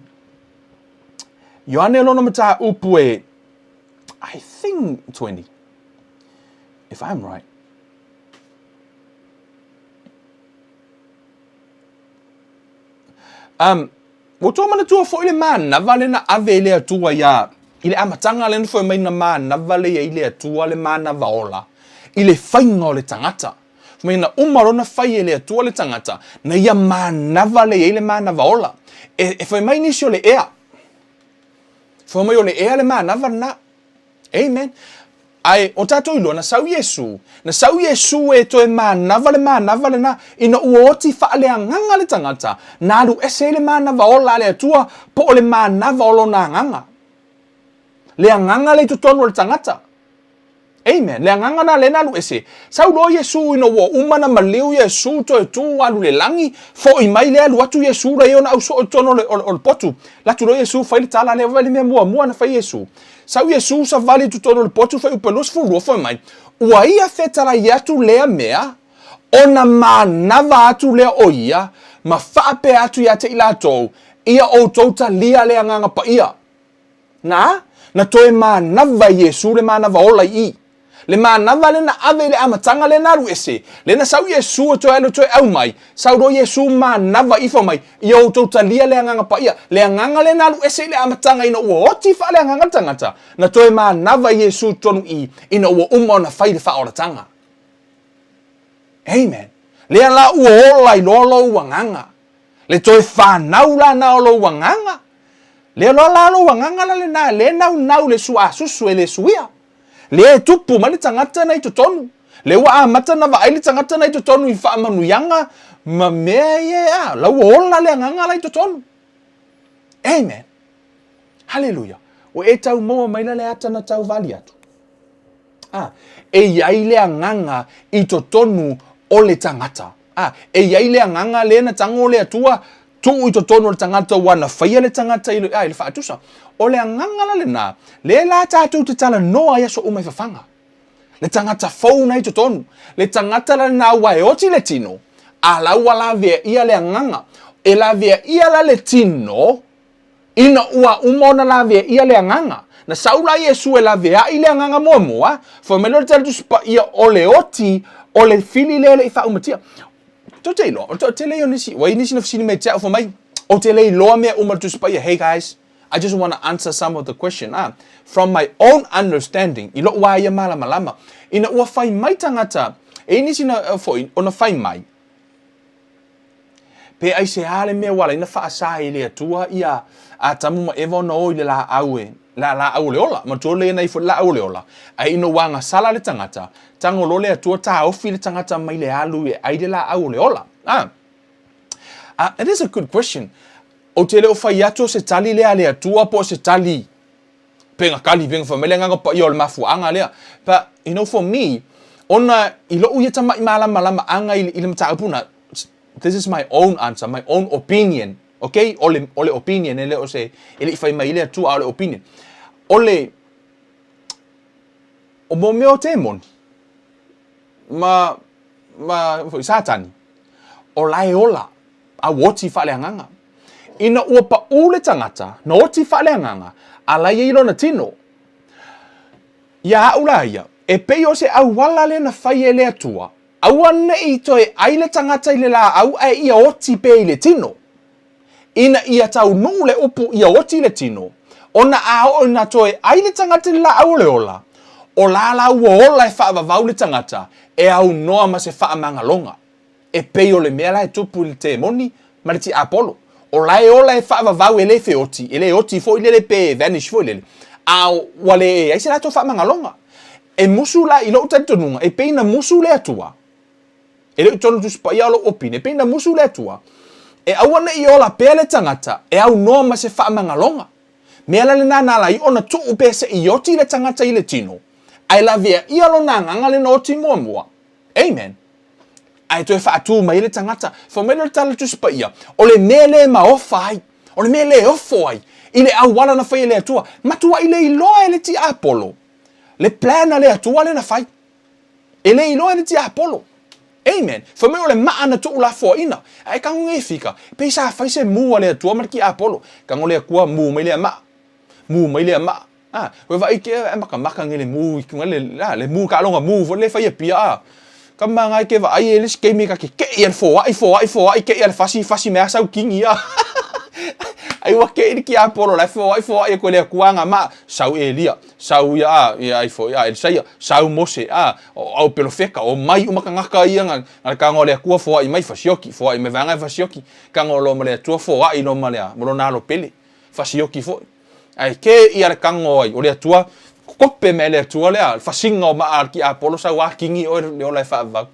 Ioane lona mataupu e, I think 20, if I'm right. Um, ua tou manatua foi le manava le na ave i le Atua ia, i le amataga le na fai mai na manava le ia i le Atua le manava ola, i le faiga o le tagata. Fai mai na uma lona fai e le Atua le tagata, na ia manava le ia i le manava ola. E, e fai mai nisi o le ea. Fai mai o le ea le manava lena. Amen. Ae o tatou iloa, na sau Iesu, na sau Iesu e toe manava le manava lena, ina ua oti faaleagaga le tagata, na alu ese ai le manava ola a le Atua, po o le manava o lona agaga. Le agaga lea i totonu o le tagata. Amen. Le agaga na lea na alu ese. Sau loa Iesu ina ua uma na maliu Iesu toe tu alu le lagi, foi mai lea alu atu Iesu la i ona au soo i totonu o le, o le, o le potu. Alu atu loa Iesu fai le tala lea, vaai le mea muamua na fai Iesu. Sau Iesu savali i totonu o le potu fai upu e 22 fai mai, ua ia fetalai atu lea mea, ona manava atu lea o ia, ma faapea atu ia te i latou, ia outou talia le Agaga Paia. Na, na toe manava e Iesu le manava ola i i. Le manava lea na ave i le amataga lea na alu ese, lea na sau Iesu e toe alu e toe aumai, sau loa Iesu manava ifo mai, ia outou talia le Agaga Paia. Le Agaga lea na alu ese i le amataga ina ua oti faaleagaga le tagata, na toe manava Iesu i totonu i i, ina ua uma ona fai le faaolataga. Amen. Lea la ua ola ai loa lou agaga. Le toe fanau la na o lou agaga. Lea loa la lou agaga la lena, lea e naunau le suasusu e le suia. Lea e tupu mai le tagata na i totonu. Lea ua amata na vaai le tagata na i totonu i faamanuiaga ma mea ia e a, la ua ola le agaga la i totonu. Amen. Haleluia. Ua e tau maua mai la le ata na tau vali atu. A, e i ai le agaga i totonu o le tagata. A, e i ai le agaga lea na tago le Atua tuu i totonu o le tagata ua na faia le tagata i le, a, i le faatusa. O le agaga la lena, lea la tatou te talanoa ai aso uma i fafaga. Le tagata fou na i totonu. Le tagata la lena ua e oti le tino, a la ua laveaia le agaga. E laveaia la le tino, Ina ua uma ona laveaia le agaga, na sau la Iesu e laveai le agaga muamua, fai mai lea o le Tala Tusi Paia o le oti o le fili lea e le i faaumatia. Tou te iloa, o le toatele ia o nisi, ua i ai nisi na fesili mai ia te au, fai mai, Ou te le iloa mea uma o le Tusi Paia. Hey guys, I just wanna answer some of the question, ah, from my own understanding, i lou lava ia malamalama, ina ua fai mai tagata, e i ai nisi na, foi, ona fai mai, Pe aisea le mea ua ala ai ona faasa e le Atua ia Atamu ma Eva ona o i le laau e, le laau o le ola. Manatua lelei ana ifo i le laau o le ola, ae ina ua agasala le tagata, tago loa le Atua taofi le tagata mai le alu e ai le laau o le ola. Ah. Ah, it is a good question. Ou te le o fai atu o se tali lea a le Atua po o se tali Pega kali, pega fai mai le Agaga Paia o le mafuaaga lea. But, you know, for me, ona i lo'u ia tama'i malamalamaʻaga i, i le mataupu na, this is my own answer, my own opinion, okay? O le, o le opinion, e le o se, e le i fai mai i le Atua, a o le opinion. O le, o mo mea o temoni, ma, ma, foi, Satani, o la e ola, a ua oti faaleagaga. Ina ua paʻū le tagata, na oti faaleagaga, a la ia i lona tino. Iā aʻu la ia, e pei o se auala lea na fai e le Atua, aua neʻi toe ʻai le tagata i le lāʻau ae ia oti pea i le tino. Ina ia taunuu le upu ia oti le tino, ona a oo ina toe ʻai le tagata i le lāʻau o le ola, o la la ua ola e faavavau le tagata e aunoa ma se faamagaloga. E pei o le mea la e tupu i le temoni ma le tiapolo. O la e ola e faavavau e le feoti, e le oti foi lele pe vanish foi lele, a ua le ai se latou faamagaloga. E musu la i lou talitonuga, e pei na musu le Atua, e le o i totonu o le Tusi Paia o lou opine, e pei na musu le Atua, e aua ne i ola pea le tagata e aunoa ma se faamagaloga. Mea la lena na ala ai ona tuu pea se i oti le tagata i le tino, ae lavea ia lona agaga lena oti muamua. Amen. Ae toe faatū mai ai le tagata. Fai mai lea o le Tala Tusi Paia, o le mea lea e maofa ai, o le mea lea e ofo ai, i le auala na fai e le Atua. Matuai le iloa e le tiapolo le plan a le Atua lea na fai. E le iloa e le tiapolo. Amen. Fai mai o le maa na tuulafoaina. Ae kago nge fika, pei sa fai se mū a le Atua ma le tiapolo. Kago le Atua mū mai lea maa. Mū mai lea maa. A, ua vaai ke e makamaka nge le mū i le, a, le mū kaaloga mū foi le fai e pia a. Ka manga ke vaai e le si keimi ka ke keʻi a le foaʻi, foaʻi, foaʻi, keʻi a le fasi, fasi me a sau kingi a. Ai ua keʻi le tiapolo la e foaʻi, foaʻi e koe le Atua nga maa, sau Elia, sau ia a, ia ai foi a Elisaia, sau Mose a, o au pelofeka, o mai uma kangaka ia nga, nga le kago a le Atua foaʻi mai fasioki, foaʻi mai vaega e fasioki, kago loa ma le Atua foaʻi loa ma le a, ma lona alo pele, fasioki foi. Ae ke ia le kago ai o le Atua, kokope mai le Atua lea, le fasiga o maa a le tiapolo sau a kingi oe le ola e faavavau.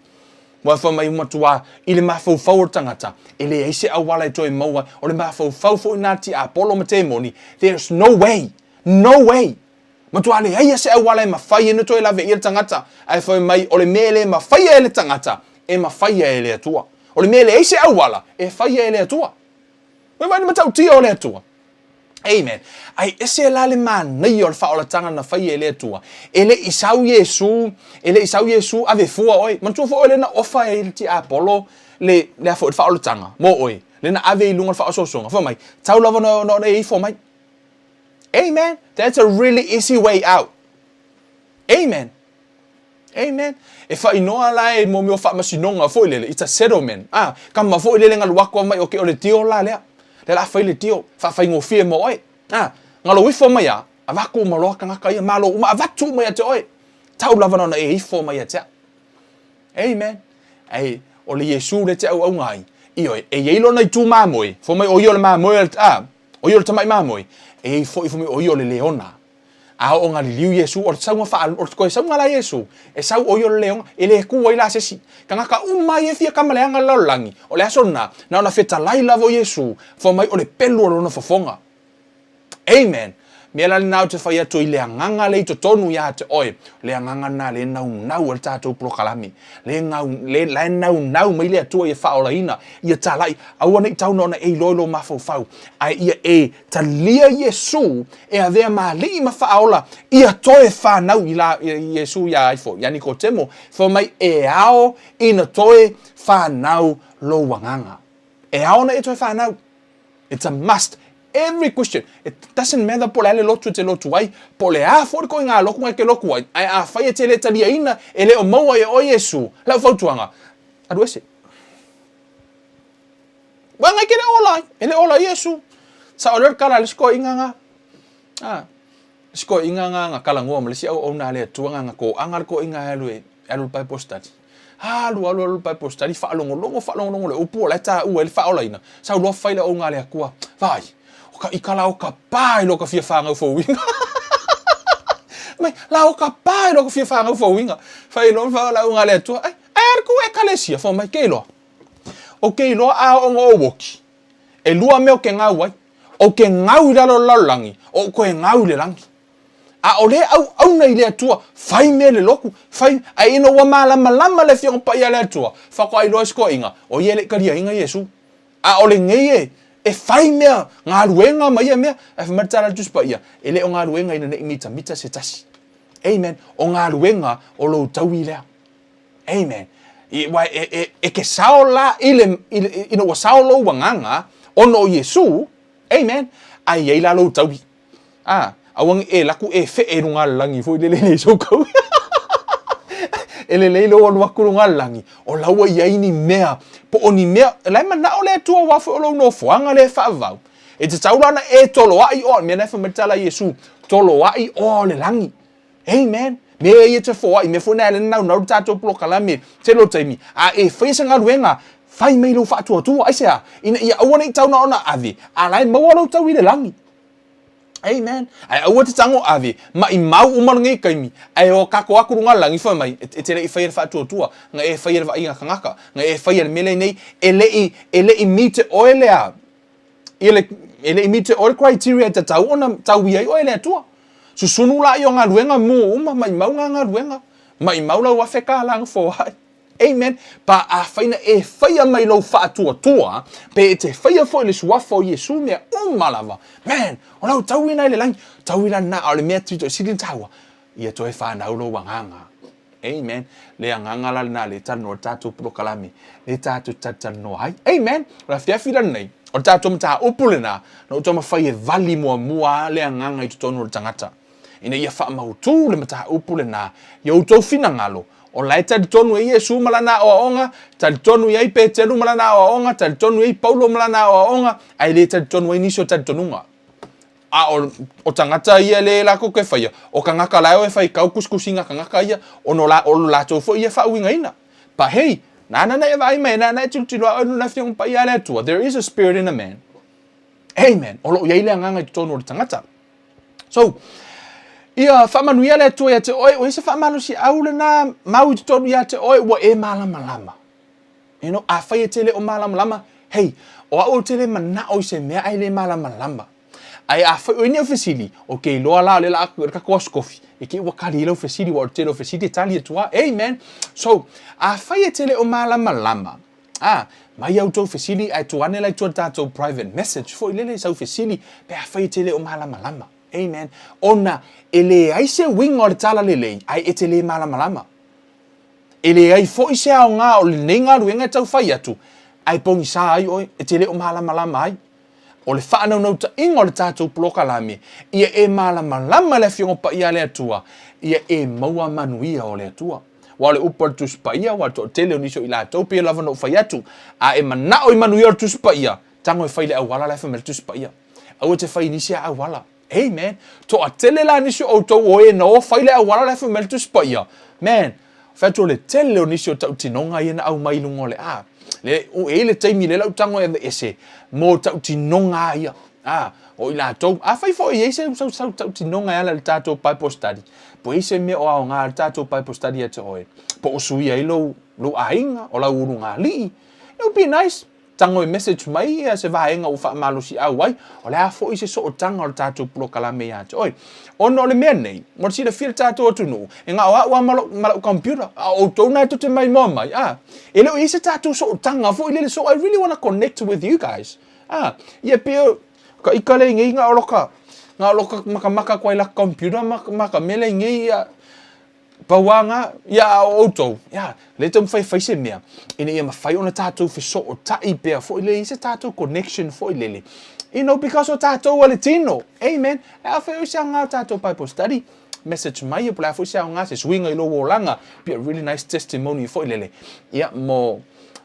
Ua fai mai ua matua i le mafaufau o le tagata, e leai se auala e toe maua ai. O le mafaufau foi lena a le tiapolo ma temoni, there's no way, no way! Matua leai a se auala e mafai ai ona toe laveia le tagata, ae fai mai o le mea e le mafaia e le tagata, e mafaia e le Atua. O le mea e leai se auala, e faia e le Atua. Ua vaai i le matautia o le Atua. Amen. Ai ese la le manaia o le faaolataga na faia e le Atua. E le i sau Iesu, e le i sau Iesu ave fua oe. Manatua foi oe lea na ofa e le tiapolo le, le a foi, le faaolataga mo oe. Lea na ave i luga o le faaosoosoga. Fai mai, tau lava ona, ona, ona e ifo mai. Amen. That's a really easy way out. Amen. Amen. E fainoa la e mo mea o faamasinoga foi lele, it's a settlement. Ah, kama foi lele ngalu aku mai o ke o le tio la lea. Le la fai le tio, faafaigofie mo oe. Ah, ngalo ifo mai a, avatu uma loa tagata ia, malo uma, avatu uma ia te oe. Tau lava na ona e ifo mai ia te au. Amen. Ai, o le Iesu le te auauga ai. Ioe, e iai lona itu mamoe, fai mai o ia o le mamoe, ah, o ia o le tamai mamoe, e iai foi fai mai o ia o le leona. A oo galiliu Iesu, o le sauga faa, o le toe sauga la Iesu, e sau o ia o le leona, e le ku ai la se isi. Tagata uma ia e fia kama leaga le lalolagi, o le aso lena, na ona fetalai lava o Iesu, fai mai o le pelu o lona fofoga. Amen. Mea la lena ou te fai atu i le agaga lea i totonu ia te oe, le agaga lena lea e naunau ai le tatou polokalame. Le gau, le, la e naunau mai le Atua ia faaolaina, ia talai, aua ne i tau na ona e iloa i lou mafaufau, ae ia e talia Iesu e avea ma alii ma faaola, ia toe fanau i la, Iesu iā ai foi, ia Nikotemo, fai mai e ao ina toe fanau lou agaga. E ao ona e toe fanau. It's a must. Every Christian, it doesn't matter po o le a le lotu e te lotu ai, po o le a foi le koiga lotu e te lotu ai, ae afai e te le taliaina, e le o maua e oe Iesu, lau fautuaga, alu ese. Uaga e ke le ola ai, e le ola Iesu. Sao lea o le tala a le isi toeaiga nga. Ah, le isi toeaiga nga nga talanoa ma le isi auauna a le Atua nga nga toaga le toeaiga e alu e alu i le Bible study. Alu alu alu le Bible study, faalogologo faalogologo le upu o la e taua ai le faaolaina, sau loa fai le auauna a le Atua. Vaai, o ka ika la o ka pā i lo ka fia whānau fouiga. Mai, la o ka pā i lo ka fia whānau fouiga. Fai loa fa la auauna a le Atua, ai, ai alu ku ekalesia, fai mai, ke iloa. O ke iloa a o ngo o woki. E lua mea o ke gau ai. O ke gau i lalo o le lalolagi, o koe gau i le lagi. ʻAʻole e ʻauʻauna i le Atua, fai mea le loku, fai, ae ina ua mālamalama le Afioga Paia a le Atua, faatoa iloa e se toeaiga, ʻo ia e le i kaliaina Iesū. ʻAʻole nei e, e fai mea, galuega ma ia mea, ae fai mai le tala a le Tusi Paia, e le o galuega ina ne i mitamita se tasi. Amen. ʻO galuega o lou taui lea. Amen. I, wa, e, e, e ke sao la i le, i le, ina ua sao lou agaga, ona o Iesū, amen, ae i ai la lou taui. A, aua ne i e laku e feʻe i luga o le lagi foi lele nei sou kau. E lelei lou alu aku i luga o le lagi, o la ua i ai ni mea, po o ni mea, o la e manaʻo le Atua aua foi o lou nofoaga lea e faavavau. E tatau la ona e toloaʻi oa, mea na e fai mai le tala a Iesu, toloaʻi oa o le lagi. Amen. Mea ia te foai, mea foi na e naunau le tatou polokalame, tele o taimi, a e faia se galuega, fai mai lou faatuatua, aisea? Ina ia aua ne i tau na ona ave, a la e maua lou tau i le lagi. Amen. Ae aua te tago ave, maʻimau uma lenei taimi, ae o kako aku luga lagi fai mai, e te leʻi faia le faatuatua, na e faia le vaaiga kanaka, na e faia le mea lenei, e leʻi, e leʻi meet oe lea, e le, e leʻi meet oe le criteria e tatau ona taui ai oe e le Atua. Susunu laia o galuega mu uma, maʻimau ngā galuega, maʻimau lau $1,000 na foai. Amen. Pa afai na e faia mai lou faatuatua, pe e te faia foi le suafa o Iesu mea uma lava. Man, o lau tauina i le lagi, tauina lena, a o le mea pito sili ona taua, ia toe fanau lou agaga. Amen. Le agaga la lena le talanoa le tatou polokalame, le tatou talatalanoa ai. Amen. O le afiafi la lenei, o le tatou mataupu lena, na ou taumafai e vali muamua le agaga i totonu o le tagata. Ina ia faamautu le mataupu lena i outou finagalo, o la e talitonu ai Iesu ma lana aoaoga, talitonu i ai Petelu ma lana aoaoga, talitonu i ai Paulo ma lana aoaoga, ae le talitonu ai nisi o talitonuga. A o, o tagata ia le latou ke faia, o tagata la e o e fai kau kusikusiga tagata ia, ona o la, o lo latou foi ia faauigaina. But hey, nāna na e vaai mai, nāna e tilotilo a oe nona Afioga Paia a le Atua. There is a spirit in a man. Amen. O lo o i ai le agaga i totonu o le tagata. So, ia faamanuia le Atua ia te oe, o i se faamalosiau lena mau i totonu ia te oe, ua e malamalama. You know, afai e te le o malamalama, hei, o au ou te le manao i se mea ae le malamalama. Ae afai o i ni au fesili, o ke iloa la o le la le kakou aso kofi, e ke ua kali i lau fesili, ua o le tele o fesili e tali atu a. Amen. So, afai e te le o malamalama, a, mai au tou fesili, ae tuu ane la i tua le tatou private message foi lele i sau fesili, pe afai e te le o malamalama. Amen. Ona e leai se uiga o le tala lelei, ae e te le malamalama. E leai foi se aoga o lenei galuega e tau fai atu, ae pogisa ai oe, e te le o malamalama ai. O le faanaunautai o le tatou polokalame, ia e malamalama le Afioga Paia a le Atua, ia e maua manuia o le Atua. Aua o le upu a le Tusi Paia, ua toatele o nisi o i latou, pei lava ona ou fai atu, a e manao i manuia o le Tusi Paia, tago e fai i le auala la e fai mai ai le Tusi Paia. Aua e te fai i nisi auala. Amen. Toatele la nisi o outou o e na o fai le auala la e fai mai le Tusi Paia. Man, fai atu o le tele o nisi o tautinoga ia na aumai i luga o le a. Le, e i ai le taimi lea lau tago e aveese mo tautinoga ia. A, o i latou, afai foi e i ai se sau, sau tautinoga e ala i le tatou Bible study, po e i ai se mea o aoga i le tatou Bible study ia te oe, po o suia ai lou, lou aiga, o lau ulugalii, it would be nice Tago e message mai ia se vaega ua faamalosiau ai, o le a foi se sootaga o le tatou polokalame ia te oe. Ona o le mea nei, mo le silafia le tatou atunuu, e na o au lava ma lou, ma lau computer, a o outou na e tou te maimoa mai, a, e le o i ai se tatou sootaga foi lele, so I really wanna connect with you guys. A, ia pei o ka ika lea i nei na o loka, na o loka makamaka atu ai laka computer ma, ma ka mea lea i nei, ia, Pau lava na, ia a o outou, ia, lea e taumafai e fai se mea, ina ia mafai ona tatou fesootai pea foi lele, i se tatou connection foi lele, you know, because o tatou a le tino, amen. E afai o se aoga o tatou Bible study, message mai, po o le a foi se aoga, se suiga i lou olaga, be a really nice testimony foi lele, ia, mo,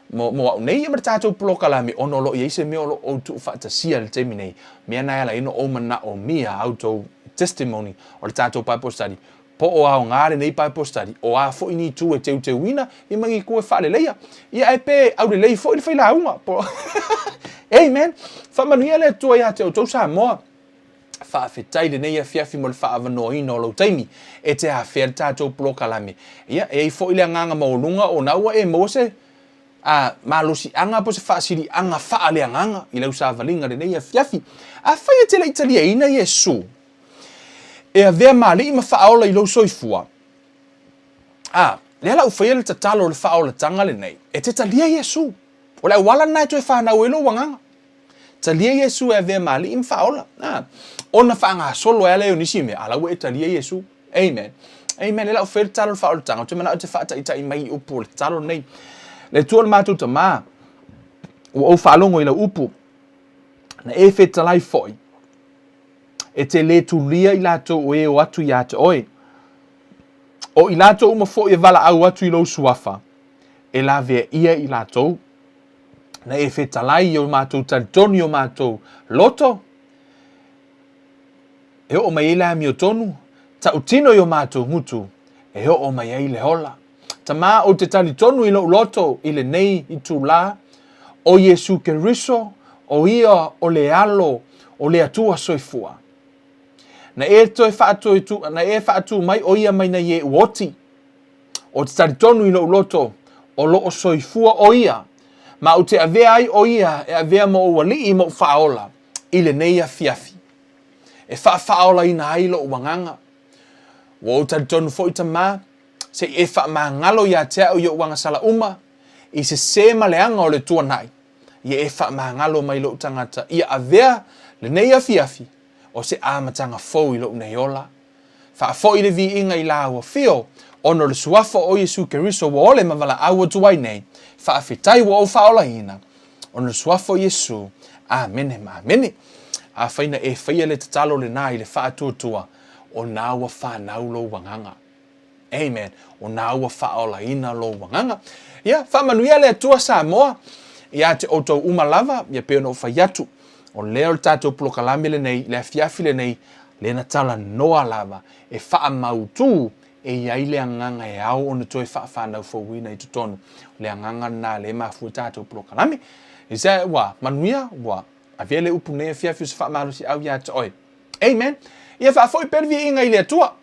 mo, mo au nei, ia ma le tatou polokalame, ona o lo o i ai se mea o lo o ou tuufaatasia i le taimi nei, mea na e ala ai ona ou manaomia a outou testimony o le tatou Bible study, Po o aoga lenei Bible study, o a foi ni itu e teuteuina, ia ma ni itu e faaleleia. Ia ae pe aulelei foi le failauga. Po Amen. Faamanuia le Atua ia te outou Samoa. Faafetai lenei afiafi mo le faaavanoaina o lou taimi e te afea le tatou polokalame. Ia, e i ai foi le agaga maualuga ona ua e maua se a malosiaga po o se faasiliaga faaleagaga i lau savaliga lenei afiafi. Afai e te le i taliaina Iesu, E avea ma alii ma faaola i lou soifua. A, lea la ua faia le tatalo o le faaolataga lenei, e te talia Iesu. O le auala lena e toe fanau ai lou agaga. Talia Iesu e avea ma alii ma faaola. A, ona faagasolo ai lea o nisi mea, a la ua e talia Iesu. Amen. Amen. Lea la ua faia le tatalo o le faaolataga, ou te manao e te faataitai mai i upu o le tatalo lenei. Le Atua o le matou Tama, ua ou faalogo i lau upu, na e fetalai foi, E te lē tulia i latou o e o atu iā te oe. O i latou uma foi e valaau atu i lou suafa, e lavea ia i latou. Na e fetalai i o matou talitonu i o matou loto, e oo mai ai le amiotonu, tautino i o matou gutu, e oo mai ai le ola. Tama, ou te talitonu i lou loto i lenei itulā, o Iesu Keriso, o Ia o le Alo o le Atua soifua. Na e toe faatu, na e faatu mai o Ia mai nei e oti. O te talitonu i lou loto, o loo soifua o Ia, ma ou te avea ai o Ia e avea mo ou alii ma ou faaola i lenei afiafi, e faafaaolaina ai lou agaga. Ua ou talitonu foi, Tama, se i e faamagalo ia te au i ou agasala uma, i sesē ma leaga o le tuanai, ia e faamagalo mai lou tagata, ia avea lenei afiafi o se amataga fou i lou nei ola. Faafoi le viiga i lau afio, ona o le suafa o Iesu Keriso ua ole ma valaau atu ai nei, faafetai ua ou faaolaina, ona o le suafa o Iesu. Amene ma amene. Afai na e faia le tatalo lena i le faatuatua, o na ua fanau lou agaga. Amen. O na ua faaolaina lou agaga. Ia, faamanuia le Atua Samoa ia te outou uma lava, ia pei ona ou fai atu, o lea o le tatou polokalame lenei, le afiafi lenei, lea na talanoa lava e faamautu e i ai le agaga e ao ona toe faafanau fouina i totonu. O le agaga lena lea e mafua i tatou polokalame. I se ua manuia, ua avea le upu nei afiafi o se faamalosiau ia te oe. Amen. Ia faafoi pea le viiga i le Atua.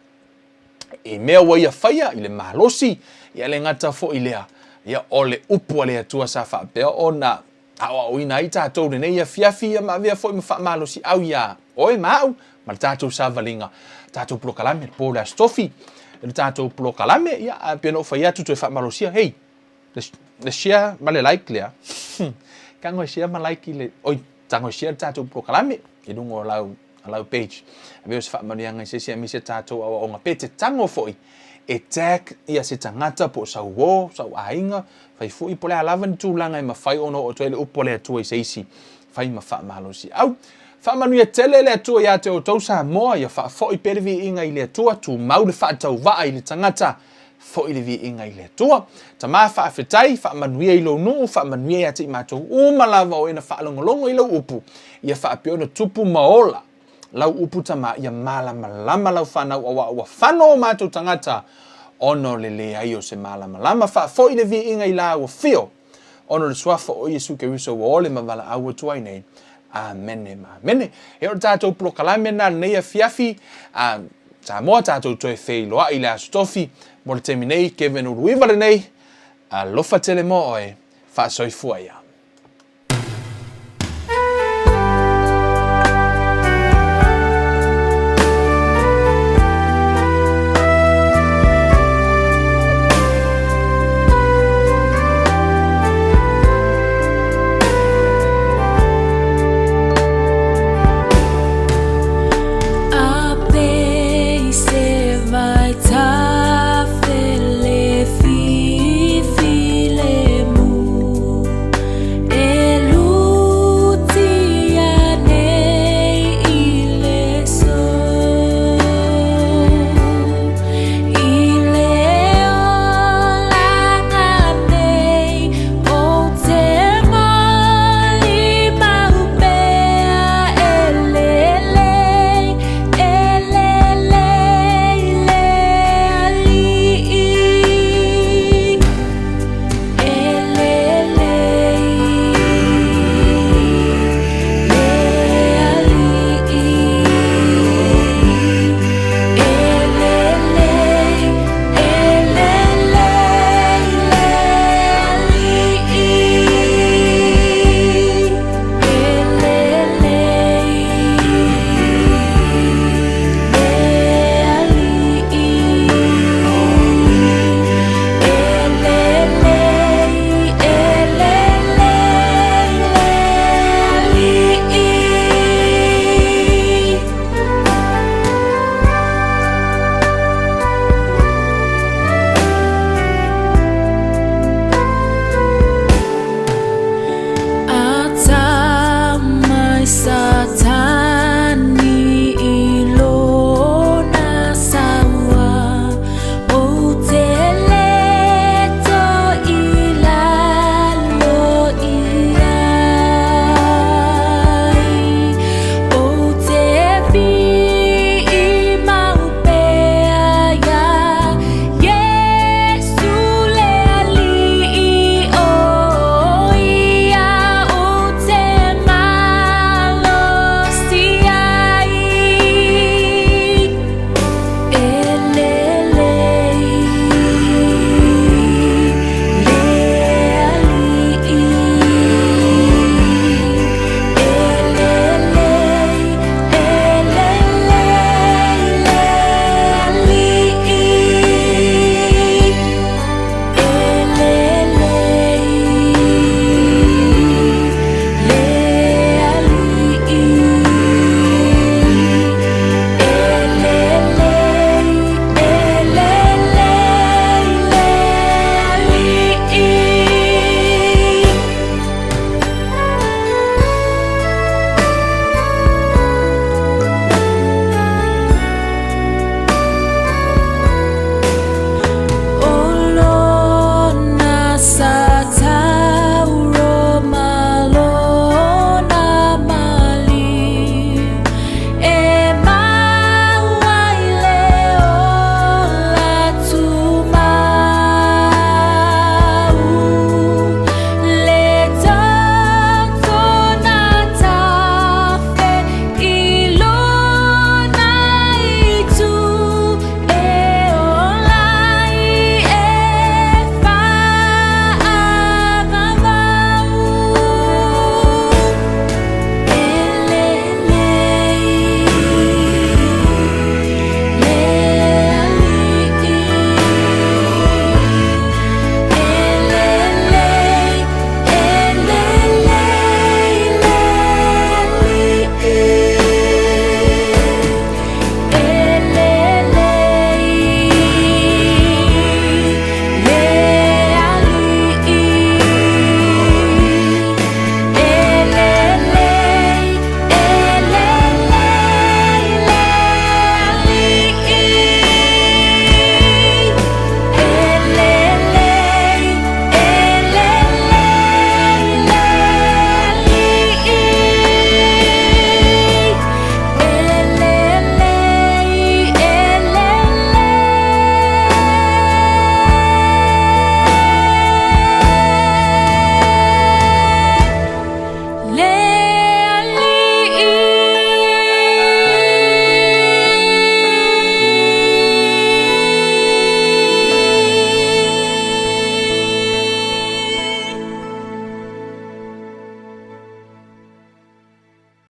I mea ua ia faia i le malosi, ia le gata foi lea, ia o le upu a le Atua sa faapea ona aoaoina ai tatou lenei afiafi, ia ma avea foi ma faamalosiau iā oe ma au ma le tatou savaliga, tatou polokalame, le po o le Aso Tofi, le tatou polokalame, ia ae pei ona ou fai atu toe faamalosia, hei, le, le share ma le like lea, tago e share ma like i le, oi, tago e share le tatou polokalame i luga o lau a lau page. Avea o se faamanuiaga i se isi aemaise tatou aoaoga. Pe te tago foi e tag ia se tagata po o sau uo, sau aiga, fai foi po o le a lava ni tulaga e mafai ona oo atu ai le upu a le Atua i se isi, fai ma faamalosiau. Faamanuia tele le Atua ia te outou Samoa, ia faafoi pea le viiga i le Atua, tumau le faatauvaa i le tagata. Foi le viiga i le Atua. Tama faafetai, faamanuia i lou nuu, faamanuia ia te i matou uma lava o e na faalogologo i lau upu, ia faapea ona tupu ma ola lau upu Tama, ia malamalama lau fanau auā ua fano o matou tagata ona o le leai o se malamalama. Faafoi le viiga i lau afio ona o le suafa o Iesu Keriso ua ole ma valaau atu ai nei. Amene ma amene. E o le tatou polokalame lena lenei afiafi, a Samoa tatou toe feiloai i le Aso Tofi mo le taimi nei, Kevin Uluiva lenei, alofa tele mo oe, faasoifua ia.